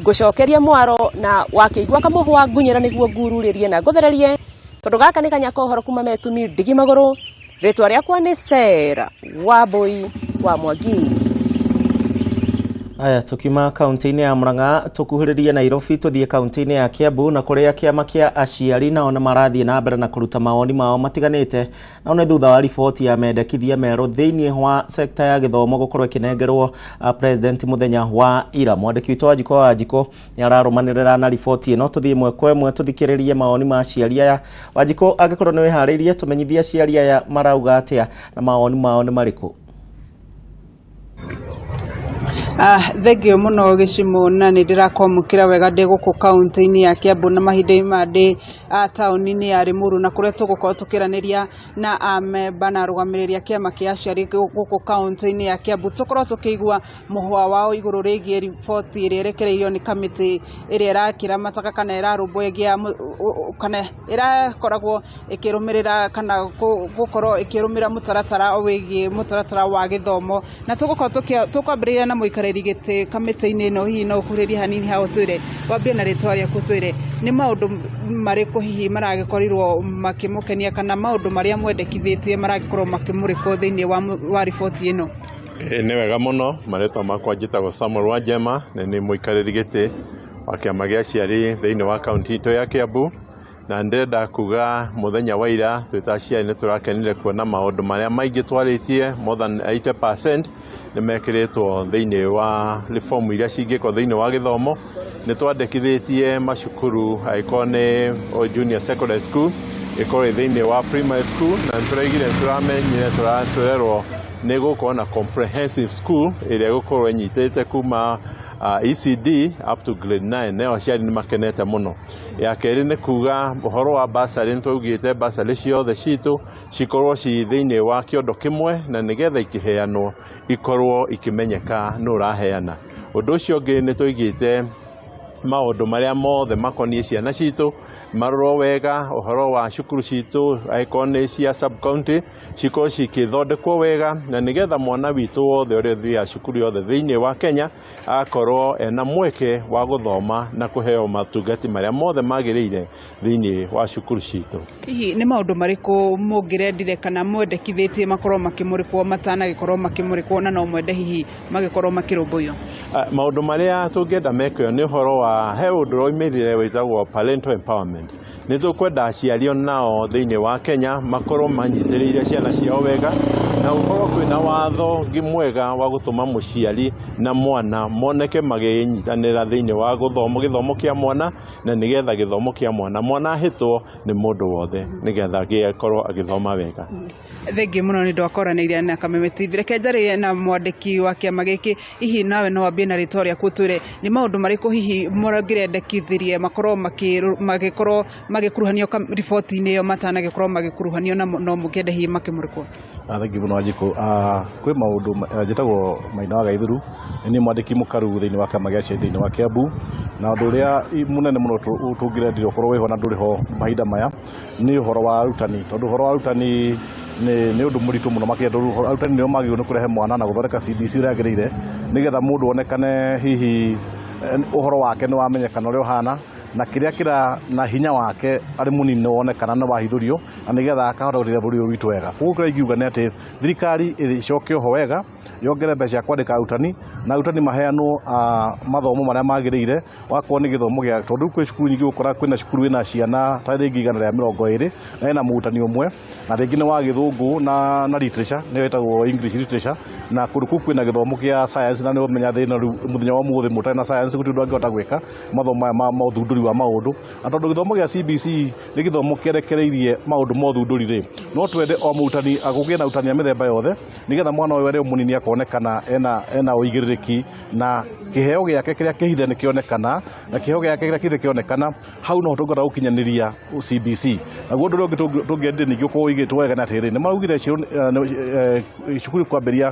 Ngũcokeria mwaro na wakĩigua kamũhwa ngunyĩra nĩguo ngururĩrie na ngũthererie, tondũ gaka nĩ kanya ka ũhoro kuma Metumi ndigi magũrũ. Rĩtwa rĩakwa nĩ Sarah Wambui wa Mwangi. Aya, tukiuma kaunti-inĩ ya Murang'a tukuhĩrĩrie Nairobi tuthiĩ kaunti-inĩ ya Kiambu, na kũrĩa kĩama kĩa aciari nao nĩ marathiĩ na mbere na kũruta mawoni mao matiganĩte, nao nĩ thutha wa riboti ya mendekithia merũ thĩinĩ wa sekta ya gĩthomo gũkorwo ĩkĩnengerwo president mũthenya wa ira. Mwandĩki witũ Wanjikũ wa Wanjikũ nĩ ararũmanĩrĩra na riboti ĩno. Tũthiĩ ĩmwe kwa ĩmwe tũthikĩrĩrie mawoni ma aciari aya. Wanjikũ, angĩkorwo nĩ wĩharĩirie, tũmenyithie aciari aya marauga atĩa na mawoni mao nĩ marĩkũ. Thengio mũno Gĩcimo, na nĩ ndĩrakwamũkĩra wega ndĩ gũkũ kaunti-inĩ ya Kiambu, na mahinda-inĩ maya ndĩ taũni-inĩ ya Limuru, na kũrĩa tũgũkorwo tũkĩaranĩria na amemba na arũgamĩrĩri a kĩama kĩa aciari gũkũ kaunti-inĩ ya Kiambu. Tũkorwo tũkĩigua mũhwa wao igũrũ rĩgiĩ riboti ĩrĩa ĩrekereirio nĩ kamĩtĩ ĩrĩa ĩrakĩramataga kana ĩrarũmbũyagia kana ĩrakoragwo ĩkĩrũmĩrĩra kana gũkorwo ĩkĩrũmĩrĩra mũtaratara wĩgiĩ mũtaratara wa gĩthomo. Na tũgũkorwo tũkwambĩrĩria na mũikarĩri gĩtĩ kamĩtĩ-inĩ ĩno. Hihi no ũkuhĩrĩrie hanini hau ũtwĩre, wambie na rĩtwa rĩaku, ũtwĩre nĩ maũndũ marĩkũ hihi maragĩkorirwo makĩmũkenia kana maũndũ marĩa mwendekithĩtie maragĩkorwo makĩmũrĩkwo thĩinĩ wa riboti ĩno? Nĩ wega mũno. Marĩtwa makwa njĩtagwo Samuel Wanjema, na nĩ mũikarĩri gĩtĩ wa kĩama gĩa aciari thĩinĩ wa kaunti itũ ya Kiambu. Na ndĩrenda kuga mũthenya wa ira twĩ ta aciari nĩ tũrakenire kuona maũndũ marĩa maingĩ twarĩtie, more than 80% nĩ mekĩrĩtwo thĩinĩ wa reform iria cingĩkwo thĩinĩ wa gĩthomo. Nĩ twandĩkithĩtie macukuru, angĩkorwo nĩ junior secondary school ĩkorwo ĩ thĩinĩ wa primary school, na nĩ tũraigire, nĩ tũramenyire, tũrerwo nĩ gũkorwo na comprehensive school ĩrĩa ĩgũkorwo ĩnyitĩte kuma ECD up to grade 9. Nayo aciari nĩ makenete mũno. Ya kerĩ nĩ kuga ũhoro wa bursary, nĩ twaugĩte bursary ciothe citũ cikorwo ci thĩinĩ wa kĩondo kĩmwe, na nĩgetha ikĩheanwo ikorwo ikĩmenyeka nũ ũraheana. Ũndũ ũcio ũngĩ, nĩ tũigĩte maũndũ marĩa mothe makoniĩ ciana citũ marorwo wega, ũhoro wa cukuru citũ, angĩkorwo nĩ cia sub county, cikorwo cikĩthondekwo wega, na nĩgetha mwana witũ wothe ũrĩa ũthiaga cukuru yothe thĩinĩ wa Kenya akorwo ena mweke wa gũthoma na kũheo motungata marĩa mothe magĩrĩire thĩinĩ wa cukuru citũ. Hihi nĩ maũndũ marĩkũ mũngĩrendire kana mwendekithĩtie makorwo makĩmũrĩkwo matanagĩkorwo makĩmũrĩkwo, na no mwende hihi magĩkorwo makĩrũmbũiyo? Maũndũ marĩa tũngĩenda mekwo nĩ ũhoro wa wa he ũndũ ũroimĩrire wĩtagwo parental empowerment. Nĩ tũkwenda aciari onao thĩinĩ wa Kenya makorwo manyitĩrĩire ciana ciao wega, na gũkorwo kwĩna watho mwega wa gũtũma mũciari na mwana moneke magĩnyitanĩra thĩinĩ wa gũthomo gĩthomo kĩa mwana, na nĩgetha gĩthomo kĩa mwana mwana ahĩtwo nĩ mũndũ wothe nĩgetha agĩkorwo agĩthoma wega. Thengiũ mũno nĩ ũndũ wa kwaranĩria na Kameme TV. Reke njarĩrie na mwandĩki wa kĩama gĩkĩ, hihi nawe no wambie na rĩtwa rĩaku ũtwĩre nĩ maũndũ marĩkũ hihi mũngĩrendekithirie makorwo magĩkorwo magĩkuruhanio riboti-inĩ ĩyo matanagĩkorwo magĩkuruhanio na no mũkĩende hihi makĩmũrĩkwo? Thengiũ mũno Wanjikũ. Kwĩ maũndũ, njĩtagwo Maina wa Gaithuru, nĩ niĩ mwandĩki mũkaru thĩinĩ wa kĩama gĩa aciari thĩinĩ wa Kiambu, na ũndũ ũrĩa mũnene mũno tũngĩrendire ũkorwo wĩho na ndũrĩ ho mahinda maya nĩ ũhoro wa arutani, tondũ ũhoro wa arutani nĩ ũndũ mũritũ mũno makĩria, tondũ arutani nĩo magĩrĩirwo nĩ kũrehe mwana na gũthondeka CBC ũrĩa yagĩrĩire, nĩgetha mũndũ onekane hihi ũhoro wake nĩ wamenyekana ũrĩa ũhana, na kĩrĩa kĩra na hinya wake arĩ mũnini nĩ wonekana na wahithũrio, na nĩgetha akahota gũteithia bũrũri ũyũ witũ wega. Koguo kĩrĩa ingiuga nĩ atĩ thirikari ĩcoke oho wega, yongerere mbeca cia kwandĩka arutani, na arutani maheanwo mathomo marĩa magĩrĩire, wakorwo nĩ gĩthomo gĩa, tondũ kwĩ cukuru nyingĩ ũgũkora kwĩna cukuru ĩna ciana ta rĩngĩ 120 na ĩna mũrutani ũmwe, na rĩngĩ nĩ wa gĩthũngũ na literature, nĩyo ĩtagwo English literature, na kũndũ kũu kwĩna gĩthomo kĩa science, na nĩ ũmenya thĩna rĩu mũthenya wa ũmũthĩ mũtarĩ na science gũtirĩ ũndũ angĩhota gwĩka mathomo maya ma ũthundũri wa maũndũ. Na tondũ gĩthomo gĩa CBC nĩ gĩthomo kĩerekereirie maũndũ ma ũthundũri rĩ, no twende o mũrutani agũgĩe na arutani a mĩthemba yothe, nĩgetha mwana ũyũ arĩ o mũnini akonekana ena ũigĩrĩrĩki, na kĩheo gĩake kĩrĩa kĩhithe nĩ kĩonekana, na kĩheo gĩake kĩrĩa kĩhithe kĩonekana, hau no tũngĩhota gũkinyanĩria CBC. Naguo ũndũ ũrĩa ũngĩ tũngĩendire ningĩ ũkorwo ũigĩtwo wega nĩ atĩrĩrĩ, nĩ maraugire cukuru kwambĩrĩria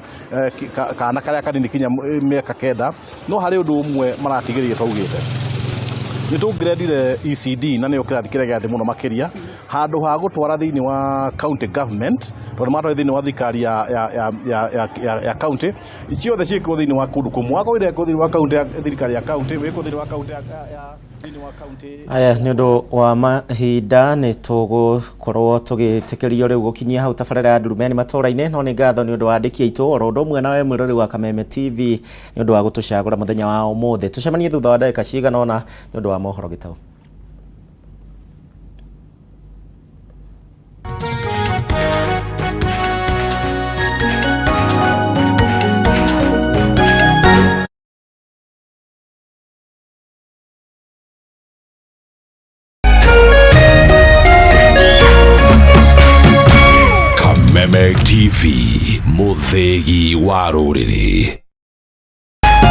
kana karĩa kanini kinya mĩaka 9, no harĩ ũndũ ũmwe maratigĩrĩire twaugĩte. Nĩ tũngĩrendire ECD, na nĩyo kĩrathi kĩrĩa gĩa thĩ mũno makĩria, handũ ha gũtwara thĩinĩ wa county government, tondũ matwara thĩinĩ wa thirikari ya county, ciothe ciĩkwo thĩinĩ wa kũndũ kũmwe. Wakorwo irekwo thĩinĩ wa county ya thirikari ya county, wĩkwo thĩinĩ wa county ya thĩinĩ wa county. Aya, nĩ ũndũ wa mahinda nĩ tũgũkorwo tũgĩtĩkĩrio rĩu gũkinyia hau tabarĩra ya Ndurumeni matũra-inĩ, no nĩ ngatho nĩ ũndũ wa andĩki aitũ oro ũndũ ũmwe nawe mwĩroreri wa Kameme TV nĩ ũndũ wa gũtũcagũra mũthenya wa ũmũthĩ. Tũcemanie thutha wa ndagĩka cigana ũna nĩ ũndũ wa mohoro gĩtau. Kameme TV, mũthĩgi wa rũrĩrĩ.